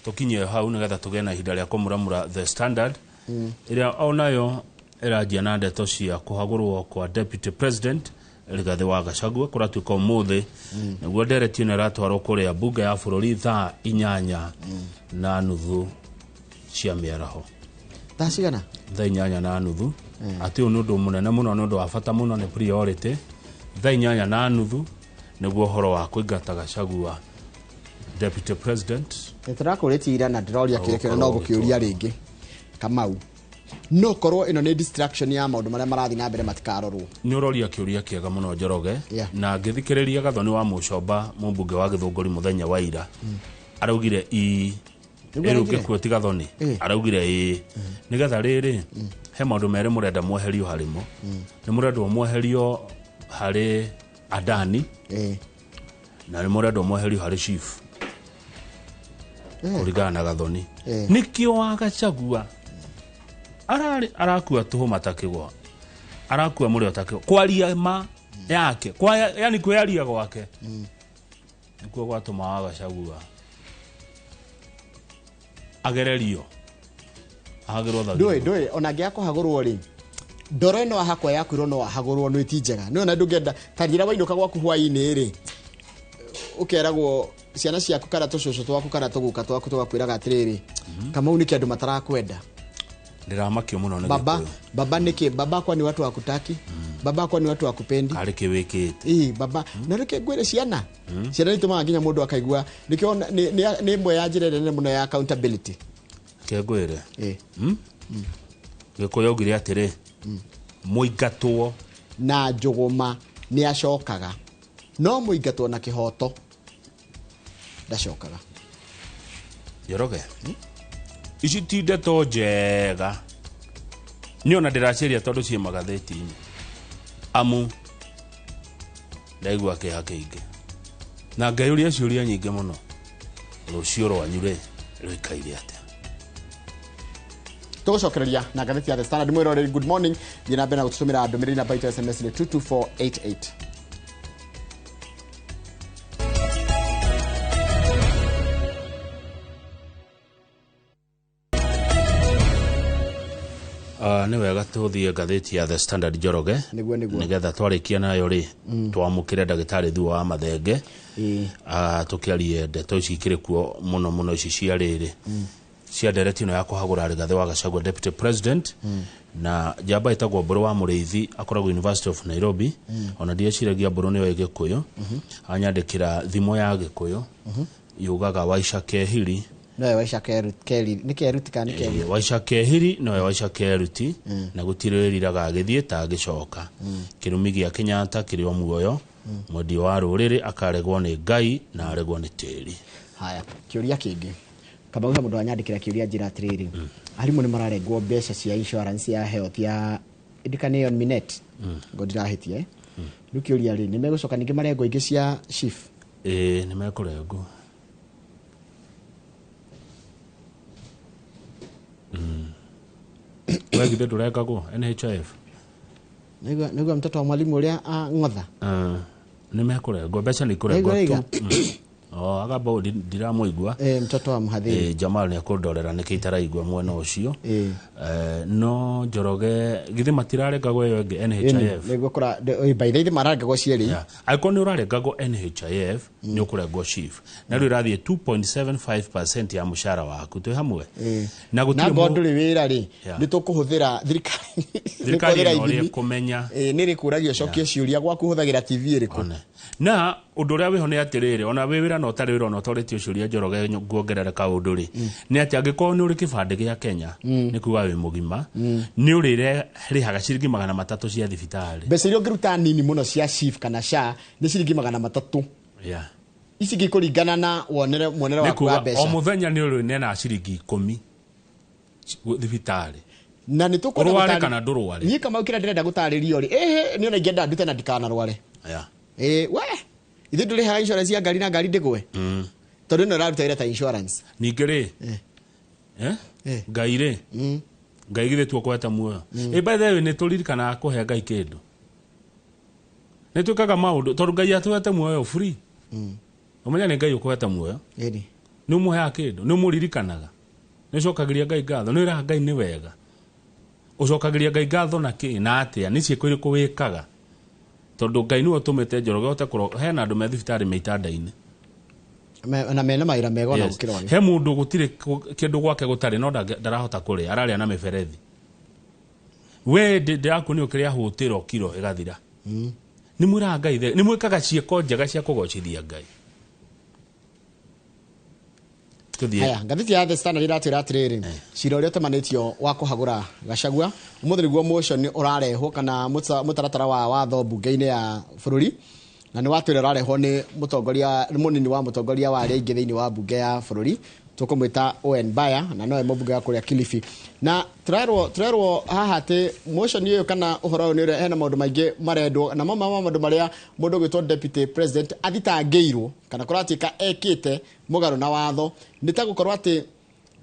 A: Tũkinye hau nĩgetha tũgĩe na ihinda rĩa kũmuramura The Standard, ĩrĩa onayo ĩranjia na ndeto cia kũhagũrwo kwa Deputy President Rigathĩ wa Gachagua kũratuĩka ũmũthĩ nĩguo ndereti ĩno ĩratwarwo kũrĩa mbunge ya bũrũri thaa 8:30 cia mĩaraho.
B: Thaa cigana?
A: Thaa 8:30. Atĩ ũyũ nĩ ũndũ mũnene mũno, nĩ ũndũ wa bata mũno, nĩ priority. Thaa 8:30 nĩguo ũhoro wa kũingata Gachagua Deputy President.
B: Tũrakũrĩtie ira na ndĩroria kĩrĩa kĩrĩa no
A: Ũgũkorwo
B: gũkĩũria rĩngĩ, Kamau, no korwo ĩno nĩ distraction ya maũndũ marĩa marathiĩ na mbere matikarorwo.
A: Nĩ ũroria kĩũria kĩega mũno, Njoroge. Na ngĩthikĩrĩria Gathoni wa Mũcomba, mũmbunge wa Gĩthũngũri, mũthenya wa ira araugire ii.
B: Nĩguo
A: Ĩrĩu
B: araugire?
A: ngĩkuo ti Gathoni araugire ĩĩ, nĩgetha rĩrĩ he maũndũ merĩ mũrenda mweherio harĩmo, nĩ mũrendwo mweherio harĩ Adani na nĩ mũrendwo mweherio harĩ chief. Kũringana na Gathoni, nĩkĩo wa Gachagua ararĩ arakua tũhũ matakĩgwa, arakua mũrĩo takĩgwa kwaria ma yake kwa, yani kwĩyaria gwake nĩkuo gwatũma wa Gachagua agererio ahagĩrwo
B: Ndũĩ
A: thagiri.
B: ndũĩ ona angĩaga kũhagũrwo rĩ, ndoro ĩno ahakwa yakwĩrwo no ahagũrwo nĩ ti njega, nĩ ona ndũngĩenda ta njĩra wainũka gwaku hwaĩ-inĩ rĩ, ũkeragwo ciana ciaku kana tũcũcũ twaku kana tũguka twaku tũgakwĩraga atĩrĩrĩ, Kamau, nĩkĩ andũ matarakwenda?
A: Ndĩramakio mũno nĩ
B: Baba,
A: Gĩkũyũ.
B: baba, nĩkĩ baba? Kwani watu wakutaki baba? Kwani watu wakupendi?
A: Karĩ kĩ wĩkĩte?
B: Ĩ baba, na reke ngwĩre, ciana ciana nĩitũmaga nginya mũndũ akaigua nĩkĩo nĩ ĩmwe ya njĩra ĩrĩa nene mũno ya accountability.
A: Ke ngwĩre,
B: Ĩ.
A: Gĩkũyũ augire atĩrĩ, mũingatwo
B: na njũgũma nĩ acokaga, no mũingatwo na kĩhoto ndacokaga.
A: Njoroge, ici ti ndeto njega, niĩ ona ndĩraciaria tondũ ciĩ magathĩti-inĩ, amu ndaigua kĩeha kĩingĩ na ngeyũria ciũria nyingĩ mũno, rũciũ rwanyu rĩ rũikaire atĩa?
B: Tũgũcokereria na ngathĩti ya The Standard. Mwĩroreri, good morning, thiĩ na mbere na gũtũtũmĩra ndũmĩrĩri, namba itũ ya SMS nĩ 22488.
A: Nĩ wega tũthiĩ ngathĩti ya The Standard, Njoroge.
B: Nĩguo, nĩguo.
A: Nĩgetha twarĩkia nayo rĩ, twamũkĩre ndagĩtarĩ Thuo wa Mathenge, tũkĩarie ndeto ici ikĩrĩ kuo mũno mũno, ici cia rĩrĩ. Cia ndereti ĩno ya kũhagũra Rigathĩ wa Gachagua deputy president. Na njamba ĩtagwo Mbũrũ wa Mũrĩithi, akoragwo University of Nairobi. Ona ndieciragia Mbũrũ nĩyo Gĩkũyũ. Anyandĩkĩra thimo ya Gĩkũyũ yugaga waica kehiri.
B: Nowe waica keri nĩ keruti kana nĩ keri?
A: Waica kehiri nowe waica keruti, na gũtirĩ wĩriraga agĩthiĩ ta agĩcoka. Kĩrumi gĩa Kenyatta kĩrĩ o muoyo. Mwendia wa rũrĩrĩ akaregwo nĩ Ngai na aregwo nĩ tĩri.
B: Haya, kĩũria kĩngĩ Kamau, he mũndũ wanyandĩkĩra kĩũria njĩra atĩrĩrĩ, arimũ nĩ mararengwo mbeca cia insurance ya health ya ndikana minet ngo ndirahĩtia, eh? Rĩu kĩũria rĩ, nĩ megũcoka ningĩ marengwo ingĩ cia SHIF?
A: Ĩĩ, nĩ mekũrengwo. We githĩ ndũrengagwo NHIF?
B: Nĩguo mtoto wa mwalimu ũrĩa ng'otha.
A: Nĩ mekũrengwo mbeca, nĩ ikũrengwo.
B: Nĩguo.
A: Tu. O agamba ũũ, ndiramũigua.
B: Mtoto wa mhadhiri.
A: Jamal nĩ akũndorera nĩkĩ itaraigua mwena ũcio. No Njoroge githĩ matirarengagwo ĩyo ĩngĩ NHIF?
B: Nĩguo kũra by the way mararengagwo cierĩ.
A: Yeah. Angĩkorwo nĩ ũrarengagwo NHIF, nĩ ũkũrengwo SHIF, na rĩu ĩrathiĩ 2.75% ya mũcara waku. Twĩ hamwe na
B: na
A: gũtirĩ
B: ngorwo ndũrĩ wĩra rĩ, nĩ tũkũhũthĩra thirikari.
A: Thirikari
B: nĩ
A: ĩno
B: kũhũthĩra
A: ũrĩa ĩkũmenya.
B: Nĩ ĩrĩkũragia ũcokie ciũria gwaku ũhũthagĩra TV ĩrĩkũ.
A: One. Na ũndũ ũrĩa wĩho nĩ atĩrĩrĩ, ona wĩ wĩra na ũtarĩ wĩra, ona ũtorĩtie ciũria Njoroge nguongerere kaũndũ rĩ, nĩ atĩ angĩkorwo nĩ ũrĩ kĩbandĩ gĩa Kenya, nĩ kuga wĩ mũgima, nĩ ũrĩrĩhaga ciringi 300 cia thibitarĩ.
B: Mbeca iria ũngĩruta nini mũno cia SHIF kana SHA nĩ ciringi 300. Ici ingĩ kũringana na wonere muonere
A: Nĩ
B: waku wa
A: kuga o
B: mbeca.
A: Mũthenya nĩ ũrĩneanaga ciringi 10 thibitarĩ.
B: Na nĩ tũkwenda
A: Ũrware
B: gũtarĩ-
A: kana ndũrware.
B: Niĩ Kamau, kĩrĩa ndĩrenda gũtarĩrio rĩ, ĩhĩ nĩ ona ingĩenda ndute na ndikanarware. Ĩ we ithuĩ ndũrĩhaga insurance ya ngari na ngari ndĩgwe, tondũ ĩno ĩraruta wĩra ta insurance.
A: Ningĩ rĩ, eh? Ngai rĩ, Ngai githĩ tuo kũhete muoyo? Ĩ, by the way, nĩ tũririkanaga kũhe Ngai kĩndũ? Nĩ twĩkaga maũndũ tondũ Ngai atũhete muoyo free. Ũmenya nĩ Ngai ũkũhete muoyo.
B: Ĩni.
A: Nĩ ũmũheaga kĩndũ? Nĩ ũmũririkanaga? Nĩ ũcokagĩria Ngai ngatho? Nĩ wĩraga Ngai nĩ wega? Ũcokagĩria Ngai ngatho na kĩ na atĩa? Nĩ ciĩko irĩkũ wĩkaga? Tondũ Ngai nĩwe ũtũmĩte Njoroge ũhote kũro hena andũ me thibitarĩ me itanda-inĩ.
B: Na mena mawĩra mega ona gũkĩra ũyũ.
A: He mũndũ gũtirĩ kĩndũ gwake gũtarĩ, no ndarahota kũrĩa, ararĩa na mĩberethi. We ndĩrakuonia ũkĩrĩa hũtĩro kiro ĩgathira. Nĩ mwĩraga Ngai nĩ mwĩkaga ciĩko njega cia kũgocithia Ngai? Tũthiĩ.
B: Haya, ngathĩti ya The Standard iratwĩra atĩrĩrĩ, cira ũrĩa ũtemanĩtio wa kũhagũra Gachagua ũmũthĩ nĩguo motion ũrarehwo kana mũtaratara wa watho mbunge-inĩ ya bũrũri, na nĩ watwĩra ũrarehwo nĩ mũtongoria, nĩ mũnini wa mũtongoria wa arĩa aingĩ thĩinĩ wa mbunge ya bũrũri, tũkũmwĩta Owen Baya, na nowe mũmbunge wa kũrĩa Kilifi. Na tũrerwo haha atĩ motion ũyũ kana ũhoro ũyũ nĩ ũrĩa hena maũndũ maingĩ marendwo, na mamwe ma maũndũ marĩa mũndũ ũgwĩtwo deputy president athitangĩirwo kana kũratuĩka ekĩte mũgarũ na watho nĩ ta gũkorwo atĩ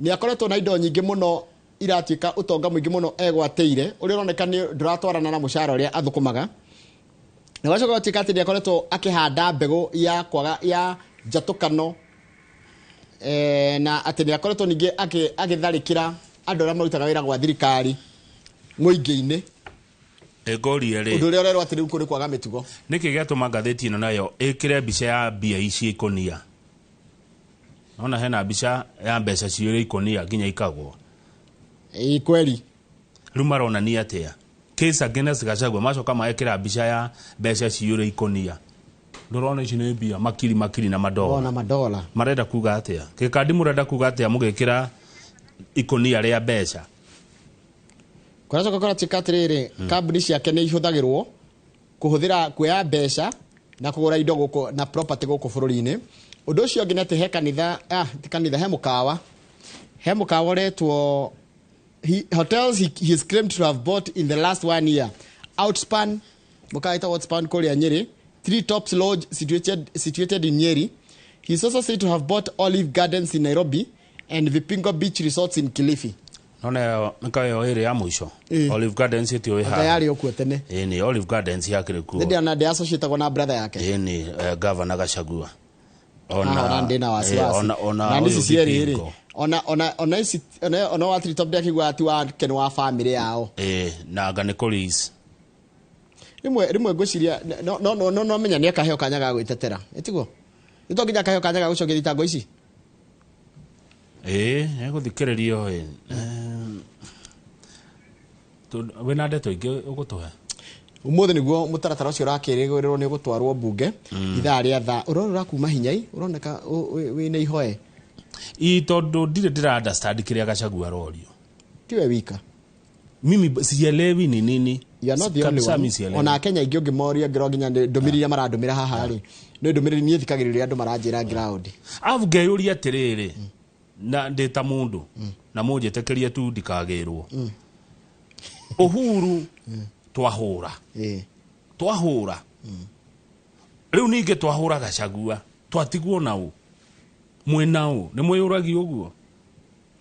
B: nĩ akoretwo na indo nyingĩ mũno iratuĩka ũtonga mũingĩ mũno egwatĩire, ũrĩa ũroneka nĩ ndũratwarana na mũcara ũrĩa athũkũmaga, na gwacoka gũtuĩka atĩ nĩ akoretwo akĩhanda mbegũ ya kwaga ya njatũkano, na atĩ nĩ akoretwo ningĩ agĩtharĩkĩra andũ arĩa marutaga wĩra gwa thirikari mũingĩ-inĩ.
A: Ngũrie rĩ,
B: ũndũ ũrĩa ũrerwo atĩ rĩu kũrĩ kwaga mĩtugo.
A: Nĩkĩ gĩatũma ngathĩti ĩno nayo ĩkĩre mbica ya mbia ici ikũnia? Nona hena mbica ya mbeca ciũrĩ ikũnia nginya ikagwo.
B: Ĩ kweli.
A: Rĩu maronania atĩa? Case against Gachagua, macoka maekĩra mbica ya mbeca ciũrĩ ikũnia. Ndũrona ici nĩ mbia makiri makiri na madola?
B: Ona madola.
A: Marenda kuga atĩa? Gĩkandi, mũrenda kuga atĩa mũgĩkĩra ikũnia rĩa mbeca?
B: Kũracoka kũratuĩka atĩrĩrĩ, kambuni ciake nĩ ihũthagĩrwo kũhũthĩra kuoya mbeca na kũgũra indo gũkũ na property gũkũ bũrũri-inĩ. Ũndũ ũcio ũngĩ nĩ atĩ he kanitha, ti kanitha, he mũkawa ũretwo hotels he is claimed to have bought in the last one year: Outspan, mũkawa wĩtagwo Outspan kũrĩa Nyĩrĩ, Three Tops Lodge situated in Nyeri. He is also said to have bought Olive Gardens in Nairobi and Vipingo Beach Resorts in Kilifi.
A: Nona ĩyo mĩkawa ĩyo ĩrĩ ya mũico. Olive Gardens ĩtĩ
B: Anga yarĩ o kuo tene.
A: Ĩĩ, nĩ Olive Gardens yakĩrĩ kuo.
B: Nĩ ndĩana ndĩ associatagwo na brother yake.
A: Ĩĩ, nĩ Governor Gachagua.
B: Ona ona ndĩ na wasiwasi.
A: Ona
B: na
A: ũyũ
B: ici cierĩ rĩ,
A: Vipingo.
B: ona ici ona wa Three Top ndĩakĩigua ati wake nĩ wa family yao.
A: Ĩĩ, na anga nĩ kũlease.
B: Rĩmwe ngwĩciria no menya nĩ akaheo kanya ga gwĩtetera, ĩtiguo? Nĩ to nginya akaheo kanya ga gũcokia thitango ici.
A: Ĩĩ, egũthikĩrĩrio ĩ. Wĩna ndeto ingĩ ũgũtũhe?
B: Umuthi niguo mutaratara ucio urakĩrĩgĩrĩrwo nĩ ũgũtwarwo mbunge ithaa rĩa thaa ũrona ũrakuma hinyai ũroneka wĩna ihoe.
A: Ii, tondũ ndirĩ ndĩra understand kĩrĩa Gachagua arorio.
B: Tiwe wika.
A: Mimi sielewi ni nini.
B: You are not the only
A: Kabisa
B: one.
A: mi sielewi.
B: Ona Kenya aingĩ ũngĩmoria ngĩro nginya ndũmĩrĩri iria marandũmĩra haha rĩ, nĩ ndũmĩrĩri niĩ thikagĩrĩria andũ maranjĩra ground.
A: Arabu ngeyũria atĩrĩrĩ, na ndĩ ta mũndũ na mũnjĩtĩkĩrie tu ndikagĩrwo, Uhuru twahũra, twahũra rĩu, ningĩ twahũra Gachagua, twatigwo nau mwĩna ũ? Nĩ mwĩyũragia ũguo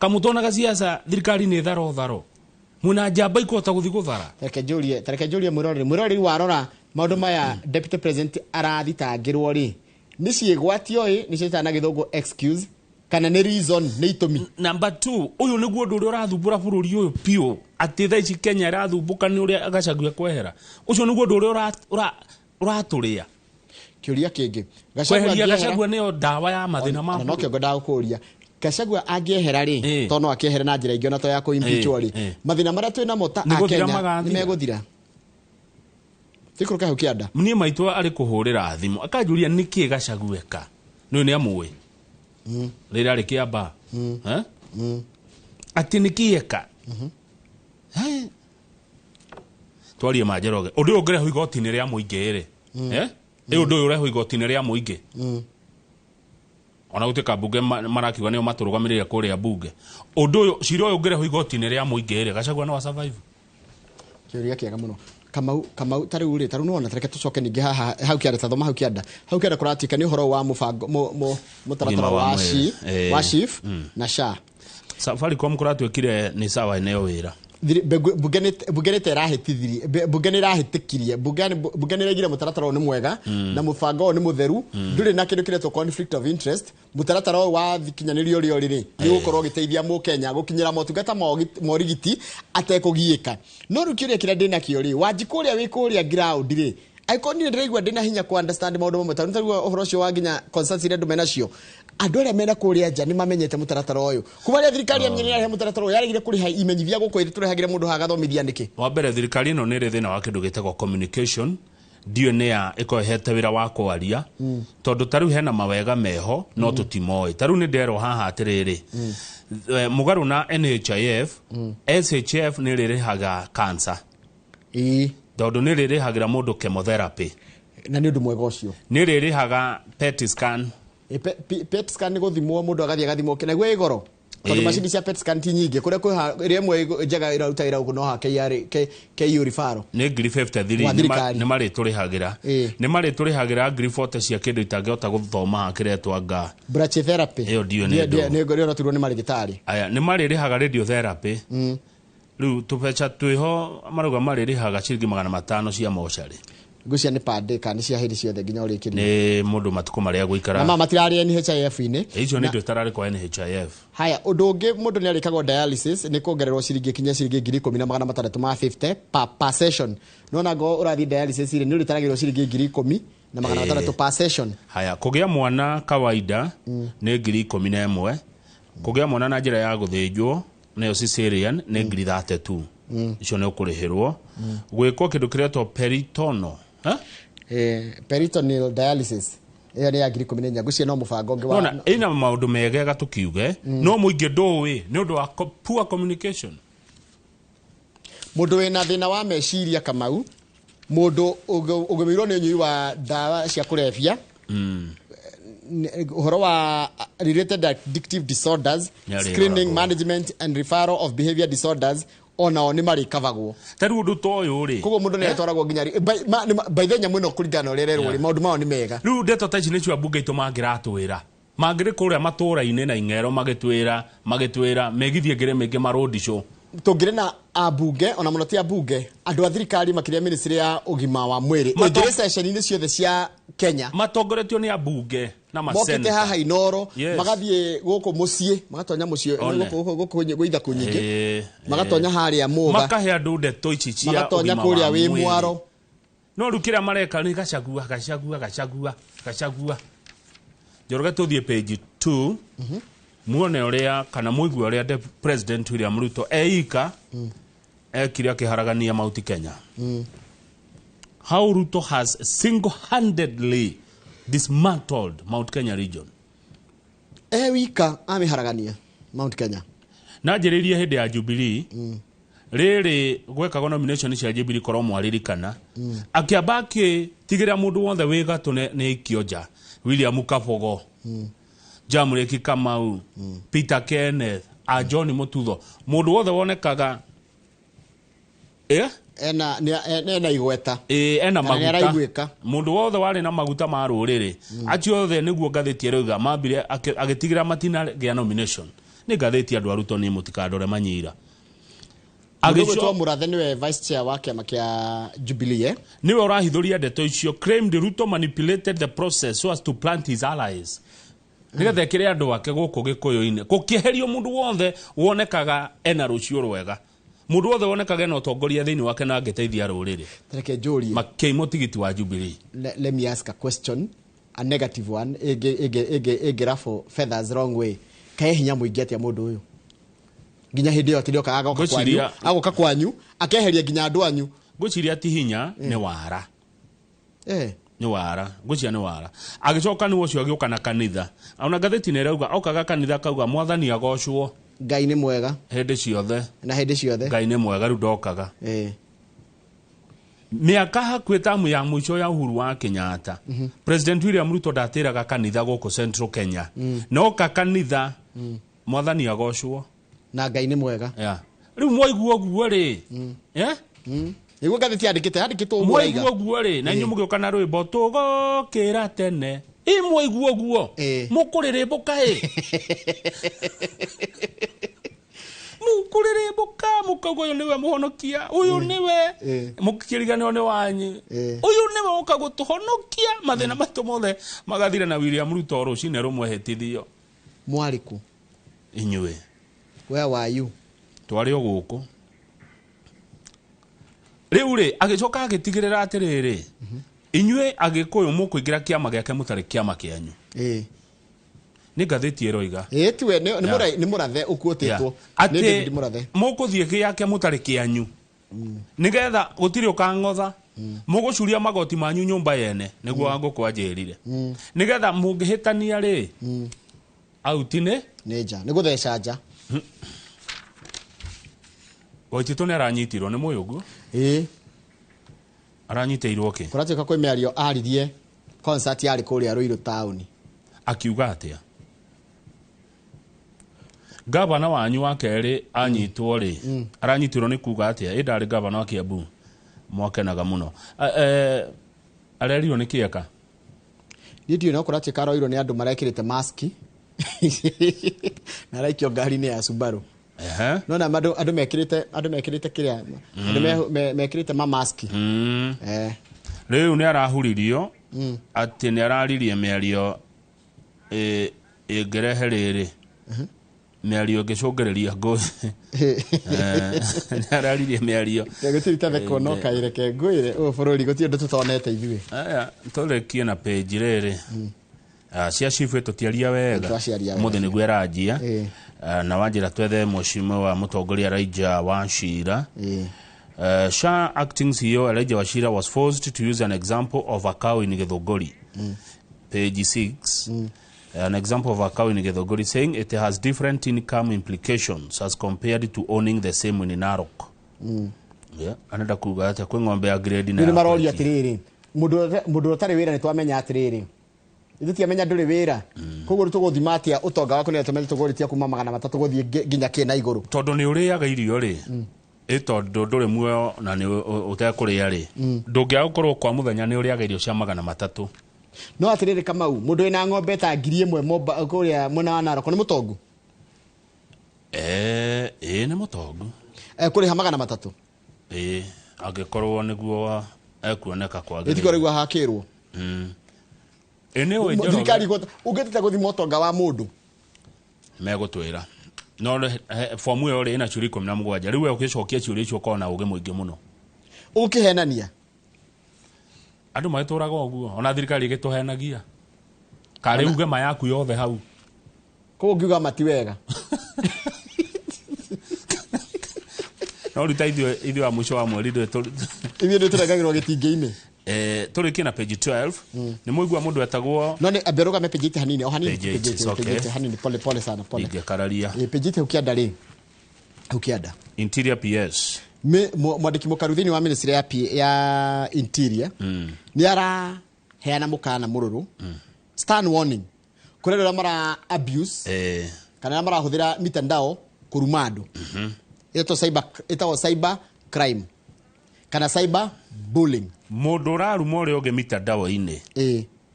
A: kamũtonaga ciaca thirikari nĩ tharo tharo, mwĩna njamba ikũhota gũthiĩ gũthara.
B: Tareke njũrie mwĩroreri warora maũndũ maya deputy president arathitangĩrwo rĩ, nĩ ciĩgwatio ĩ nĩ ciĩtana na gĩthũngũ excuse kana nĩ reason, nĩ itũmi?
A: Number two, ũyũ nĩguo ũndũ ũrĩa ũrathumbũra bũrũri ũyũ biũ, atĩ thaa ici Kenya ĩrathumbũka nĩ ũrĩa Gachagua kwehera. Ũcio nĩguo ũndũ ũrĩa ũratũrĩa.
B: Kĩũria kĩngĩ, Gachagua
A: kweheria
B: angĩehera-
A: Gachagua nĩyo ndawa ya mathĩna ma
B: Ona no
A: bũrũri.
B: kĩongo ndagũkũria, Gachagua angĩehera rĩ, tondũ no akĩehere na njĩra ingĩ ona to ya kũ-impeachwo rĩ, mathĩna marĩa twĩ namo ta
A: Nĩ gũthira
B: Akenya nĩ
A: magathira.
B: megũthira? Tikũrũke hau kĩanda.
A: Niĩ maitũ arĩ kũhũrĩra thimũ akanjũria nĩkĩ Gachagua eka nĩ nĩ amũĩ rĩrĩa arĩ Kĩamba. Eh? Atĩ nĩkĩ eka. Hai. Twarie ma Njoroge, ũndũ ũyũ ũngĩrehwo igoti-inĩ rĩa mũingĩ rĩ, Eh? Ĩ ũndũ ũyũ ũrehwo igoti-inĩ rĩa mũingĩ, ona gũtuĩka mbunge marakiuga nĩo matũrũgamĩrĩire kũrĩa mbunge, ũndũ ũyũ, cira ũyũ ũngĩrehwo igoti-inĩ rĩa mũingĩ rĩ, Gachagua no survive?
B: Kĩũria kĩega mũno, Kamau. Kamau, ta rĩu rĩ, ta rĩu nĩwona, tareke tũcoke ningĩ haha hau kĩanda, ta thoma hau kĩanda. Hau kĩanda kũratuĩka nĩ ũhoro wa mũbango mũtaratara
A: Ũgima wa
B: wa
A: mwĩrĩ.
B: SHI, wa SHIF na SHA.
A: Safaricom kũratuĩkire nĩ sawa ĩneo wĩra.
B: Bunge nĩ ta ĩrahĩtithirie, bunge nĩ ĩrahĩtĩkirie, bunge nĩ ĩraigire mũtaratara ũyũ nĩ mwega na mũbango ũyũ nĩ mũtheru, ndũrĩ na kĩndũ kĩretwo conflict of interest. Mũtaratara ũyũ wa kinyanĩrio ũrĩa ũrĩ rĩ, nĩ ũgũkorwo ũgĩteithia mũkenya gũkinyĩra motungata ma ũrigiti atekũgiĩka. No rĩu kĩũria kĩrĩa ndĩnakĩo rĩ, Wanjikũ ũrĩa wĩ kũrĩa ground rĩ, angĩkorwo niĩ ndĩraigua ndĩna hinya ku understand maũndũ mamwe, tondũ tarĩu ũhoro ũcio wa nginya concerns iria andũ menacio, andũ arĩa mena kũrĩa nja nĩ mamenyete mũtaratara ũyũ kuma rĩrĩa thirikari ya nĩ mũtaratara ũyũ yaregire kũrĩha imenyithia gũkũ ĩrĩ tũrehagĩre mũndũ hagathomithia nĩkĩ?
A: Wa mbere, thirikari ĩno nĩ ĩrĩ thĩna wa kĩndũ gĩtagwo communication. Ndiũĩ nĩ ya ĩkorwo ĩhete wĩra wa kwaria, tondũ ta rĩu hena mawega meho no tũtimoĩ. Ta rĩu nĩ nderwo haha atĩrĩrĩ, mũgarũ na NHIF, SHF nĩ ĩrĩrĩhaga cancer, tondũ nĩ ĩrĩrĩhagĩra mũndũ chemotherapy.
B: Na nĩ ũndũ mwega ũcio.
A: Nĩ ĩrĩrĩhaga PET scan.
B: PET scan nĩ gũthimwo, mũndũ agathiĩ agathimwo naguo ĩ goro tondũ macini cia PET scan ti nyingĩ kũrĩa kwĩ ĩrĩa ĩmwe njega ĩraruta wĩra gũkũ no ha KRA KU referral.
A: Nĩ ngiri 53.
B: Wa thirikari.
A: Nĩ marĩtũrĩhagĩra. Nĩ marĩtũrĩhagĩra ngiri 40 cia kĩndũ itangĩhota gũthoma haha kĩretwa nga
B: Brachytherapy.
A: Ĩyo ndiũĩ nĩ ndũ.
B: Nĩ ũraturwo nĩ marĩgĩtarĩ.
A: Aya nĩ marĩrĩhaga radiotherapy. Rĩu tũbeca twĩho marauga marĩrĩhaga ciringi 500 cia mocarĩ.
B: Ngũcia nĩ pande kana nĩ cia hĩndĩ ciothe nginya ũrĩkĩrie?
A: Nĩ mũndũ matukũ marĩa gũikara.
B: Na ma matirarĩ NHIF-inĩ.
A: Icio nĩ indo itararĩ kwa NHIF.
B: Haya, ũndũ ũngĩ, mũndũ nĩ arĩkagwo dialysis, nĩ kuongererwo ciringi kinya ciringi 10,650 per session. Nona ngo ũrathiĩ dialysis rĩ, nĩ ũrĩtaragĩrwo ciringi 10,600 per session.
A: Haya, kũgĩa mwana kawaida nĩ 11,000. Kũgĩa mwana na njĩra ya gũthĩnjwo, nĩyo cesarean, nĩ ngiri 32. Icio nĩ ũkũrĩhĩrwo. Gwĩkwo kĩndũ kĩretwo peritono. Eh?
B: Peritoneal dialysis ĩyo nĩ ya 14,000. Ngwĩciria no mũbango ũngĩ wa
A: Nona ĩna maũndũ megega tũkiuge, no mũingĩ ndũĩ nĩ ũndũ wa poor communication.
B: Mũndũ wĩna thĩna wa meciria, Kamau, mũndũ ũgũmĩirwo nĩ ũnyui wa ndawa cia kũrebia, ũhoro wa related addictive disorders,
A: Nĩ arĩ
B: screening,
A: ĩroragwo.
B: management and referral of behavior disorders, onao nĩ marĩkabagwo.
A: Ta rĩu ũndũ ta ũyũ rĩ,
B: Koguo mũndũ nĩ atwaragwo nginya by the nyamũ ĩno kũringana na ũrĩa ĩrerwo rĩ, maũndũ mao nĩ mega.
A: Rĩu ndeto ta ici nĩcio ambunge aitũ mangĩratwĩra, mangĩrĩ kũrĩa matũũra-inĩ na ing'ero magĩtwĩra megithie ngĩrĩ mĩingĩ marũndicũ.
B: Tũngĩrĩ na ambunge, ona mũno ti ambunge, andũ a thirikari, makĩria ministry ya ũgima wa mwĩrĩ, ĩngĩrĩ ceceni-inĩ ciothe cia Kenya,
A: matongoretio nĩ ambunge na
B: mokĩte
A: maseneta
B: haha Inoro, magathiĩ gũkũ mũciĩ, magatonya mũciĩ
A: One.
B: gũkũ gwĩ ithako nyingĩ, magatonya harĩa Mũga,
A: makahe andũ ndeto ici cia
B: magatonya
A: ũgima
B: kũrĩa
A: wa
B: wĩ
A: mwĩrĩ.
B: Mwaro.
A: No rĩu kĩrĩa mareka nĩ Gacagua, Gacagua, Gacagua, Gacagua. Njoroge, tũthiĩ page 2. Muone ũrĩa kana mũigue ũrĩa the President William Ruto eika ekire akĩharagania Mount Kenya. How Ruto has single-handedly dismantled Mount Kenya region.
B: E wika amĩharagania Mount Kenya.
A: Na njĩrĩrie hĩndĩ ya Jubilee rĩrĩ gwekagwo nomination cia Jubilee, korwo mwaririkana, akĩamba akĩtigĩrĩra mũndũ wothe wĩ gatũ nĩ aikio nja: William Kabogo, Jamreki Kamau, Peter Kenneth, a John Mututho, mũndũ wothe wonekaga
B: Ena ena igweta.
A: Ĩ, ena
B: Kana
A: maguta.
B: Nĩaraiguĩka.
A: Mũndũ wothe warĩ na maguta ma rũrĩrĩ, acio othe nĩguo ngathĩti ĩroiga mambire agĩtigĩra matinagĩa nomination. Nĩ ngathĩti andũ arutwo nĩ mũtikandore manyira.
B: Mũndũ ũgwĩtwo Mũrathe nĩwe vice chair wa kĩama kĩa Jubilee, eh?
A: Niwe ũrahithũria ndeto icio. Claimed Ruto manipulated the process so as to plant his allies, nigetha ĩkĩre andũ ake gũkũ gĩkũyũ-inĩ, gũkĩeherio mũndũ wothe wonekaga ena rũciũ rwega, mũndũ wothe wonekaga ena ũtongoria thĩinĩ wake na angĩteithia rũrĩrĩ.
B: Reke njũrie.
A: Makĩimwo tigiti wa Jubilee.
B: Let me ask a question, a negative one, ĩngĩ ĩngĩ ĩngĩ ĩngĩ ruffle feathers wrong way. Kae hinya mũingĩ atĩa mũndũ ũyũ nginya hĩndĩ ĩyo atĩ nĩoka agoka kwanyu, agoka kwanyu akeheria nginya andũ anyu?
A: Ngwĩciria ti hinya, nĩ wara. Nĩ wara, ngwĩciria nĩ wara. Agĩcoka nĩ ũcio agĩũka na kanitha, ona ngathĩti nĩ ĩrauga okaga kanitha akauga Mwathani agocwo.
B: Ngai nĩ mwega.
A: Hĩndĩ ciothe.
B: Na hĩndĩ ciothe.
A: Ngai nĩ mwega. Rĩu ndokaga mĩaka hakuhĩ tamu ya mũico ya Uhuru wa Kenyatta, President William Ruto ndatĩraga kanitha gũkũ Central Kenya, noka kanitha, Mwathani agocwo.
B: Na Ngai nĩ mwega.
A: Yeah. Rĩu mwaigua ũguo rĩ, yeah?
B: Nĩguo ngathĩti yandĩkĩtwo ũguo.
A: Mwaigua
B: Raiga.
A: ũguo rĩ, na inyuĩ mũgĩũka na rwĩmbo tũgokĩra tene, ĩ mwaigua ũguo, mũkũrĩrĩmbũka, ĩ mũkũrĩrĩmbũka mũkauga ũyũ nĩwe mũhonokia, ũyũ nĩwe, mũkĩriganĩrwo nĩ wanyu, ũyũ nĩwe ũka gũtũhonokia mathĩna maitũ mothe magathira na William Ruto rũcinĩ rũmwe hĩtithio.
B: Mwarĩ kũ?
A: Inyuĩ.
B: Where were you?
A: Twarĩ o gũkũ. Rĩu rĩ, agĩcoka agĩtigĩrĩra atĩrĩrĩ, inyuĩ Agĩkũyũ mũkũingĩra kĩama gĩake mũtarĩ kĩama kĩanyu. Nĩ ngathĩti ĩroiga.
B: Ĩ, tiwe nĩ Mũrathe ũkuũtĩtwo nĩ
A: atĩ
B: David Mũrathe.
A: Mũkũthiĩ gĩake mũtarĩ kĩanyu, nĩgetha gũtirĩ ũkang'otha, mũgũcuria magoti manyu nyũmba yene, nĩguo Wangũkũ anjĩrire, nĩgetha mũngĩhĩtania rĩ, auti nĩ
B: Nĩ nja, nĩ gũtheca nja.
A: Waititũ nĩ aranyitirwo nĩ mũĩ ũguo?
B: Ĩ.
A: Aranyitĩirwo kĩ?
B: Kũratuĩka kwĩ mĩario aririe concert yarĩ kũrĩa Ruiru taũni.
A: Akiuga atĩa? Gavana wanyu wa kerĩ anyitwo rĩ, aranyitirwo nĩ kuga atĩa? Ĩ ndarĩ gavana wa Kiambu mwakenaga mũno. Arerirwo nĩ kĩeka?
B: Niĩ ndiũĩ, no kũratuĩka aroirwo nĩ andũ marekĩrĩte maski na araikio ngari-inĩ ya Subaru. No na andũ mekĩrĩte kĩrĩa, andũ mekĩrĩte mamaski.
A: Rĩu nĩ arahuririo atĩ nĩ araririe mĩario ĩngĩrehe rĩrĩ, mĩario ĩngĩcũngĩrĩria ngũĩ. Nĩ araririe mĩario.
B: Gũtirĩ tathekwo, no kaĩreke ngwĩre ũyũ bũrũri gũtirĩ ũndũ tũtonete ithuĩ.
A: Aya, tũrĩkie na page rĩrĩ. Cia chifu tũtiaria wega.
B: Twaciaria wega.
A: Mũthĩ nĩguo ĩranjia. Na wanjĩra twethe mheshimiwa mũtongoria Elijah Wachira. SHA acting CEO Elijah Wachira was forced to use an example of a cow in Githunguri. Page 6. An example of a cow in Githunguri, saying it has different income implications as compared to owning the same in Narok. Yeah, anenda kuga atĩa kwĩ ng'ombe ya grade na
B: Rĩu nĩ
A: ya
B: maroria
A: kwaki?
B: atĩrĩrĩ, mũndũ ũtarĩ wĩra, nĩ twamenya atĩrĩrĩ, ithuĩ tiamenya ndũrĩ wĩra, koguo rĩu tũgũthima atĩa ũtonga waku nĩ tũmenye tũgũrĩtia kuma 300 gũthiĩ nginya kĩ na igũrũ?
A: Tondũ nĩ ũrĩaga irio rĩ, ĩ tondũ ndũrĩ muoyo na nĩ ũtekũrĩa rĩ, ndũngĩaga gũkorwo kwa mũthenya nĩ ũrĩaga irio cia 300.
B: No atĩrĩrĩ Kamau, mũndũ wĩna ng'ombe ta 1000 kũrĩa mwena wa Narok nĩ mũtongu?
A: Ĩ, nĩ mũtongu.
B: Kũrĩha 300.
A: Ĩ, angĩkorwo nĩguo ekuoneka
B: ĩtiko
A: kwagĩrĩire.
B: rĩu ahakĩrwo.
A: Ĩ nĩ ũĩ Njoroge?
B: Thirikari ũngĩtete gũthima ũtonga wa mũndũ.
A: Megũtwĩra no fomu ĩyo rĩ ĩna ciũria 17. Rĩu we ũgĩcokia ciũria icio ũkorwo na ũgĩ mũingĩ mũno.
B: Ũkĩhenania.
A: Andũ magĩtũraga ũguo, ona thirikari ĩgĩtũhenagia karĩ uge ma yaku yothe hau.
B: Koguo ngiuga mati wega.
A: No rĩu ta ithuĩ wa mũico wa mweri ndũĩ
B: Ithuĩ nĩ tũrengagĩrwo gĩtingĩ-inĩ.
A: Tũrĩkie na page 12. Nĩ mũigua mũndũ etagwo
B: No nĩ ambe rũgame page 8 hanini, o hanini.
A: Page 8,
B: Page
A: it's
B: 8,
A: okay.
B: page 8 hanini, pole pole sana, pole.
A: Ingĩkararia.
B: Page 8 hau kĩanda rĩ, hau kĩanda.
A: Interior PS.
B: Mwandĩki mũkaru thĩinĩ wa ministry ya, ya interior nĩ araheana mũkana mũrũrũ, stern warning kũrĩ andũ arĩa mara abuse kana arĩa marahũthĩra mitandao kũruma andũ. Ĩtagwo cyber crime kana cyber bullying.
A: Mũndũ ũraruma ũrĩa ũngĩ mitandao-inĩ,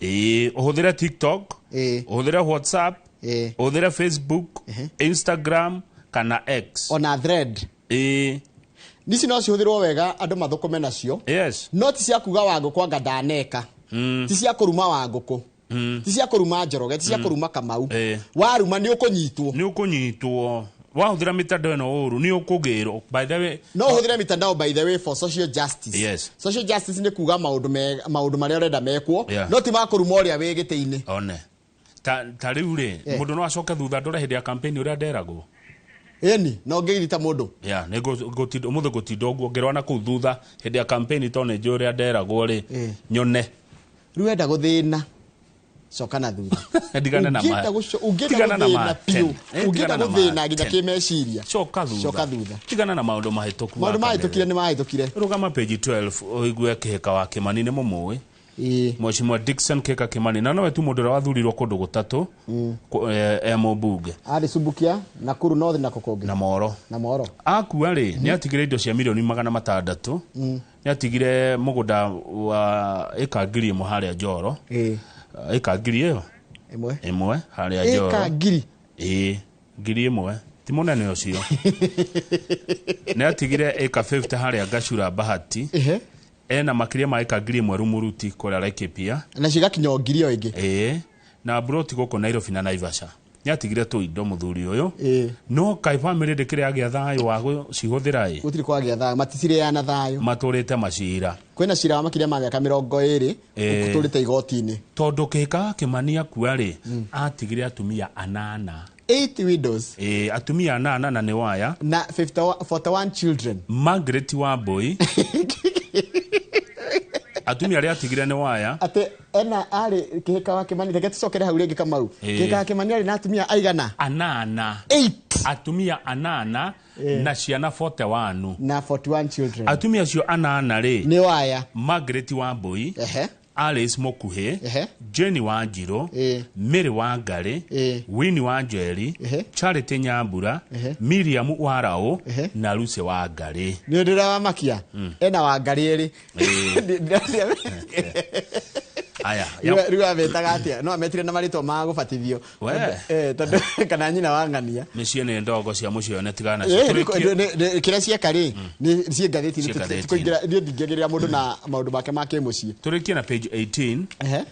A: ĩĩ, ũhũthĩre TikTok, ũhũthĩre WhatsApp, ũhũthĩre Facebook, Instagram kana X,
B: ona thread. Nici no cihũthĩrwo wega andũ mathũkũme nacio. No ti cia kuga Wangũkũ anga ndaneka, ti cia kũruma Wangũkũ, ti cia kũruma Njoroge, ti cia kũruma Kamau. Waruma nĩ ũkũnyitwo.
A: Nĩ ũkũnyitwo. Wahũthĩra mitandao ĩno ũru nĩ ũkũgĩrwo, by the way.
B: No ũhũthĩre mitandao, by the way, for social justice. Social justice nĩ kuga maũndũ maũndũ marĩa ũrenda mekwo, no ti ma kũruma ũrĩa wĩ gĩtĩ-inĩ.
A: One ta rĩu rĩ, mũndũ no acoke thutha ndore hĩndĩ ya campaign ũrĩa nderagwo.
B: Ĩni no ngĩgirita mũndũ.
A: Ya nĩ ngũtinda ũmũthĩ, ngũtinda ũguo ngĩrora na kũu thutha hĩndĩ ya campaign, tondũ nĩ njũĩ ũrĩa nderagwo rĩ, nyone.
B: Rĩu wenda gũthĩna, coka na thutha.
A: Ndigane na
B: Ũngĩenda ũngĩenda
A: Tigana na
B: gũthĩna
A: ma
B: biũ,
A: ten.
B: ũngĩenda
A: Tigana na ma
B: gũthĩna nginya
A: 10.
B: kĩmeciria,
A: Coka thutha.
B: Coka thutha.
A: Tigana na maũndũ mahĩtũku.
B: Maũndũ
A: wa
B: mahĩtũkire nĩ mahĩtũkire.
A: Rũgama page 12 ũigue Kĩhĩka wa Kĩmani. Nĩ mũmũĩ? Mheshimiwa Dickson Kĩhĩka Kĩmani, na nowe tu mũndũ ũrĩa wathurirwo kũndũ gũtatũ e mũmbunge.
B: Arĩ Subukia, Nakuru North na kũkũngĩ.
A: Na Moro.
B: Na Moro.
A: Akua rĩ, nĩ atigire indo cia mirioni 600. Nĩ atigire mũgũnda wa ĩka 1,000 harĩa Njoro. Ĩka ngiri ĩyo
B: 1.
A: 1 harĩa Njoro.
B: Ĩka ngiri.
A: Ĩĩ, 1,000, ti mũnene ũcio. Nĩ atigire ĩka 50 harĩa Gacura Bahati. Ena makĩria ma ĩka 1,000 Rumuruti kũrĩa Laikipia.
B: Na cigakinya o ngiri o ĩngĩ.
A: Ĩĩ, na broti gũkũ Nairobi na Naivasha. Nĩ atigire tũindo mũthuri ũyũ. No kaĩ famĩlĩ ndĩkĩrĩ yagĩa thayũ wa gũcihũthĩra ĩ?
B: Gũtirĩ kwagĩa thayũ, maticirĩana thayũ.
A: Matũrĩte macira.
B: Kwĩna cira wa makĩria ma mĩaka 20 ũtũrĩte igoti-inĩ.
A: Tondũ Kĩhĩka wa Kĩmani akua rĩ, atigire atumia anana.
B: 8 widows.
A: Ĩĩ, atumia anana, na nĩ waya.
B: Na 51 41 children.
A: Margaret Wambui. Atumia arĩa atigire nĩ waya.
B: Atĩ ena arĩ Kĩhĩka wa Kĩmani, reke tũcokere hau rĩngĩ, Kamau. Kĩhĩka wa Kĩmani arĩ na atumia aigana?
A: Anana.
B: 8.
A: Atumia anana na ciana 41.
B: Na 41 children.
A: Atumia acio anana rĩ,
B: nĩ waya.
A: Margaret Wambui, Alice Mukuhi, Jane Wanjiru, Mary Wangari, Winnie Wanjeri, Charity Nyambura, Miriam Warao na Lucy Wangari.
B: Nĩ ndĩrawamakia ena Wangari ĩrĩ.
A: Aya.
B: Rĩu ametaga atĩa? No ametire na marĩtwa ma gũbatithio.
A: We.
B: Tondũ kana nyina wa ng'ania.
A: Mĩciĩ nĩ ndogo cia mũciĩ one, tigana nacio.
B: Kĩrĩa cieka rĩ nĩ ciĩ ngathĩti-inĩ.
A: Ciĩ ngathĩti-inĩ.
B: Tũkũingĩra, niĩ ndingĩagĩrĩra mũndũ na maũndũ make ma kĩmũciĩ.
A: Tũrĩkie na page 18.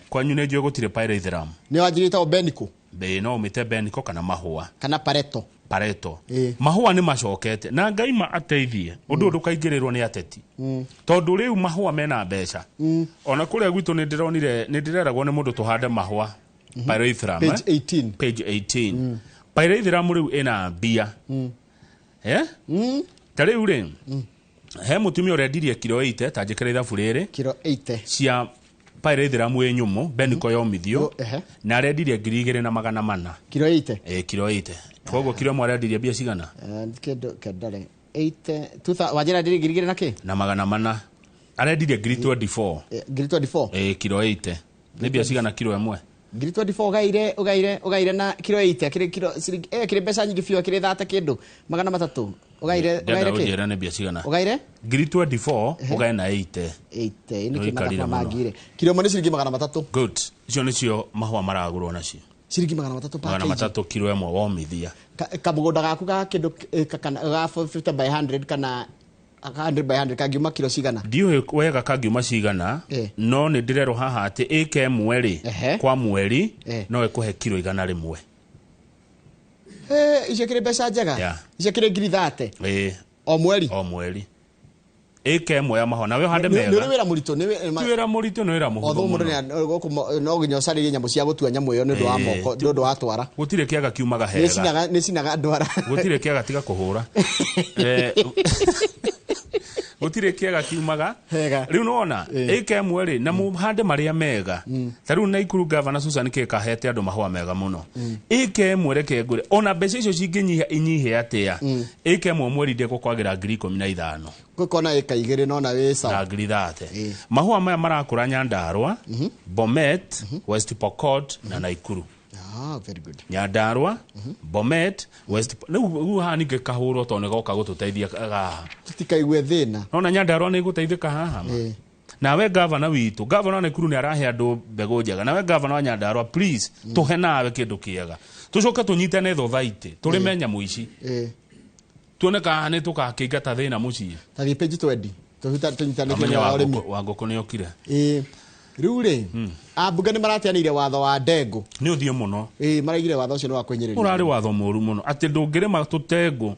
A: Kwanyu nĩ njũĩ gũtirĩ pyrethrum.
B: Nĩ wanjirĩtagwo Beniko.
A: Bĩ no ũmĩte Beniko kana mahũa.
B: Kana Pareto.
A: Pareto. Mahũa nĩ macokete na Ngai ma ateithie ũndũ ũyũ ndũkaingĩrĩrwo nĩ ateti, tondũ rĩu mahũa mena mbeca. Ona kũrĩa gwitũ nĩ ndĩronire, nĩ ndĩreragwo nĩ mũndũ tũhande mahũa pyrethrum.
B: Page 18.
A: Page 18, pyrethrum rĩu ĩna mbia. Ta rĩu rĩ, he mũtumia ũrendirie kiro 80, ta njĩkĩra ithabu rĩrĩ.
B: Kiro 80.
A: Cia pyrethrum ĩ nyũmũ, Beniko yomithio.
B: Oh.
A: Na arendirie 2400.
B: Kiro 80.
A: Ĩ, kiro 80. Koguo kiro ĩmwe arendirie mbia cigana?
B: Kĩndũ kĩndare 80 wanjĩra ndĩrĩ 2000 na kĩ?
A: Na 400. Arendirie 24,000.
B: 24,000.
A: Ĩ, kiro 80 nĩ mbia cigana kiro ĩmwe?
B: 24,000 ũgaire na kiro 80 kĩrĩ kiro ciringi kĩrĩ mbeca nyingĩ biũ, kĩrĩ thate kĩndũ 300 ũgaire.
A: Ndenda
B: Ũgaire kĩ?
A: ũnjĩre nĩ mbia cigana.
B: Ũgaire?
A: 24,000 ũgae na 80.
B: 80 nĩ kĩ?
A: Nĩũikarire
B: Mathabu
A: mũno.
B: mangire kiro ĩmwe nĩ ciringi 300.
A: Good, icio nĩcio mahũa maragũrwo nacio.
B: Ciringi 300 per
A: Magana
B: kg.
A: matatũ kiro ĩmwe womithia.
B: Kamũgũnda gaku ga kĩndũ kana ga 50 by 100 kana 100 by 100 kangiuma kiro cigana?
A: Ndiũĩ wega kangiuma cigana. No nĩ ndĩrerwo haha atĩ ĩka ĩmwe rĩ, kwa mweri no ĩkũhe kiro 100.
B: Icio kĩrĩ mbeca njega. Icio kĩrĩ 30,000
A: Ĩ.
B: O mweri.
A: O mweri. Ĩka ĩmwe ya mahũa nawe ũhande
B: Nĩ
A: mega.
B: ũrĩ wĩra mũritũ, nĩ
A: Ti wĩra mũritũ, nĩ wĩra mũhũthũ
B: although mũndũ
A: mũno.
B: gũkũ no nginya ũcarĩrie nyamũ cia gũtua nyamũ ĩyo nĩ ũndũ wa moko, nĩ ũndũ wa twara.
A: Gũtirĩ kĩaga kiumaga hega.
B: Nĩ cinaga ndwara.
A: Gũtirĩ kĩaga, tiga kũhũra. Gũtirĩ kĩaga kiumaga
B: Hega.
A: Rĩu nĩwona ĩka ĩmwe rĩ, na mũhande marĩa mega. Ta rĩu Naikuru gavana Susan Kĩka ahete andũ mahũa mega mũno. Ĩka ĩmwe, reke ngwĩre, ona mbeca icio cingĩnyiha inyihe atĩa, ĩka ĩmwe mweri ndĩgũkwagĩra 15,000.
B: Gũkona ĩka 2 nona wĩ sawa.
A: Na 30,000. Mahũa maya marakũra Nyandarua, Bomet, West Pokot na Naikuru.
B: Ah, very good.
A: Nyandarua, Bomet, West rĩu haha ningĩ kahũrwo tondũ nĩgoka gũtũteithia haha.
B: Tũtikaigue thĩna.
A: Nona Nyandarua nĩ ĩgũteithĩka haha ma. Nawe gavana witũ, gavana wa Nakuru nĩ arahe andũ mbegũ njega. Nawe gavana wa Nyandarua, please tũhe nawe kĩndũ kĩega, tũcoke tũnyitane thothaitĩ tũrĩme nyamũ ici, tuone kana nĩ tũgakĩingata thĩna mũciĩ.
B: Tathiĩ page 20 tũnyitanĩte
A: Amenye
B: wa ũrĩmi.
A: Wa ngũkũ nĩ okire.
B: Ĩĩ. Rĩu rĩ, ambunge nĩ marateanĩire watho wa ndengũ.
A: Nĩ ũthiĩ mũno.
B: Ĩĩ, maraigire watho ũcio nĩ wa kwĩnyĩrĩria.
A: Ũrarĩ watho mũru mũno atĩ ndũngĩrĩma tũtengũ.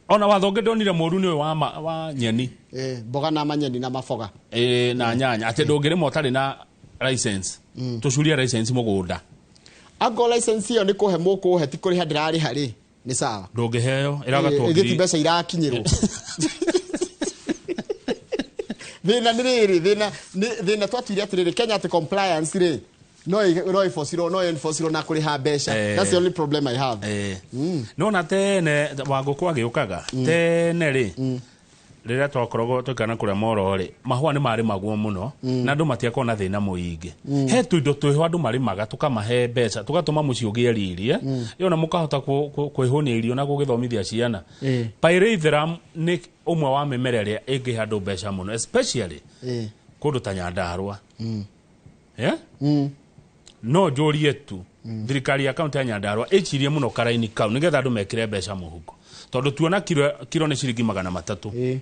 A: Ona watho ũngĩ ndonire mũru nĩ ũyũ wa nyeni.
B: Ĩĩ, mboga na manyeni na maboga.
A: Ĩĩ, na nyanya, atĩ ndũngĩrĩma ũtarĩ na license. Tũcurie license mũgũnda.
B: Angorwo license ĩyo nĩ kũhe mũkũhe, ti kũrĩha ndĩrarĩha rĩ, nĩ sawa.
A: Ndũngĩheo, ĩragatwo
B: Ĩĩ, ithuĩ ti
A: ngiri.
B: mbeca irakinyĩrwo. Thĩna nĩ rĩrĩ, thĩna twatuire atĩrĩrĩ, Kenya atĩ compliance rĩ, no ĩbocirwo, no enforcirwo na kũrĩha mbeca. That's the only problem I have.
A: Nona tene Wangũkũ agĩũkaga tene rĩ, rĩrĩa twakoragwo tũikana kũrĩa moro rĩ, mahũa nĩ marĩmagwo mũno na andũ matiakorwo na thĩna mũingĩ. He tũindo twĩho andũ marĩmaga, tũkamahe mbeca, tũgatũma mũciĩ ũgĩe riri, ĩyo na mũkahota kwĩhũnia irio na gũgĩthomithia ciana. Pyrethrum nĩ ũmwe wa mĩmera ĩrĩa ĩngĩhe andũ mbeca mũno, especially kũndũ ta Nyandarua. No njũrie tu thirikari ya kaunti ya Nyandarua ĩcirie mũno karaini kau nĩgetha andũ mekĩre mbeca mũhuko, tondũ tuona kiro nĩ ciringi 300.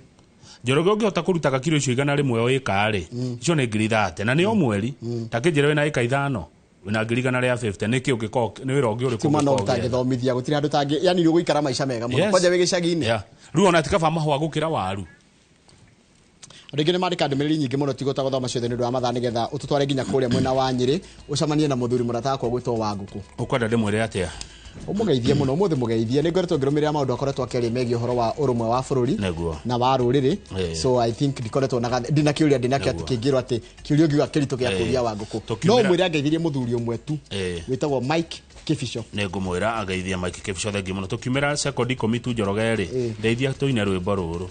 A: Njoroge ũngĩhota kũrutaga kiro icio 100 o ĩka rĩ, icio nĩ 30,000 na nĩ o mweri. Ta kĩnjĩre wĩna ĩka 5 wĩna 150,000, nĩkĩ ũngĩkorwo nĩ wĩra ũngĩ ũrĩkũ
B: Tuma no
A: ũngĩkorwo ũgĩetha?
B: ũtangĩthomithia, gũtirĩ handũ tangĩ, yani nĩ ũgũikara maica mega mũno. Kwanja wĩ gĩcagi-inĩ.
A: Rĩu ona ti kaba mahũa gũkĩra waru.
B: Andũ aingĩ nĩ mandĩka ndũmĩrĩri nyingĩ mũno, tigũta gũthoma ciothe nĩ ũndũ wa mathaa, nĩgetha ũtũtware nginya kũrĩa mwena wa Nyĩrĩ ũcemanie na mũthuri mũrata wakwa ũgwĩtwo Wangũkũ.
A: Ũkwenda ndĩmwĩre atĩa?
B: Ũmũgeithie mũno ũmũthĩ, mũgeithie. Nĩ ngoretwo ngĩrũmĩrĩra maũndũ akoretwo akĩaria megiĩ ũhoro wa ũrũmwe wa bũrũri na wa rũrĩrĩ. So I think ndikoretwo na ndina kĩũria ndinakĩo atĩ kĩngĩrwo atĩ kĩũria ũngiuga kĩritũ gĩa kũria Wangũkũ. No mwĩre angeithirie mũthuri ũmwe tu wĩtagwo Mike Kibicho.
A: Nĩ ngũmwĩra angeithia Mike Kibicho. Thengiũ mũno. Tũkiumĩra sekondi 10 tu, Njoroge rĩ, ndeithia tũine rwĩmbo rũrũ.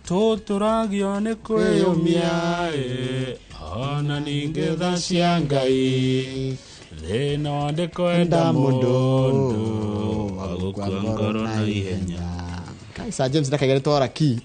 A: Tũtũragio nĩ kwĩyũmia ĩ, ona ningĩ tha cia Ngai, thĩna ndĩkwenda mũndũ wa gũkua ngoro na ihenya.
B: Kai, Sir James ndakaigere twara ki.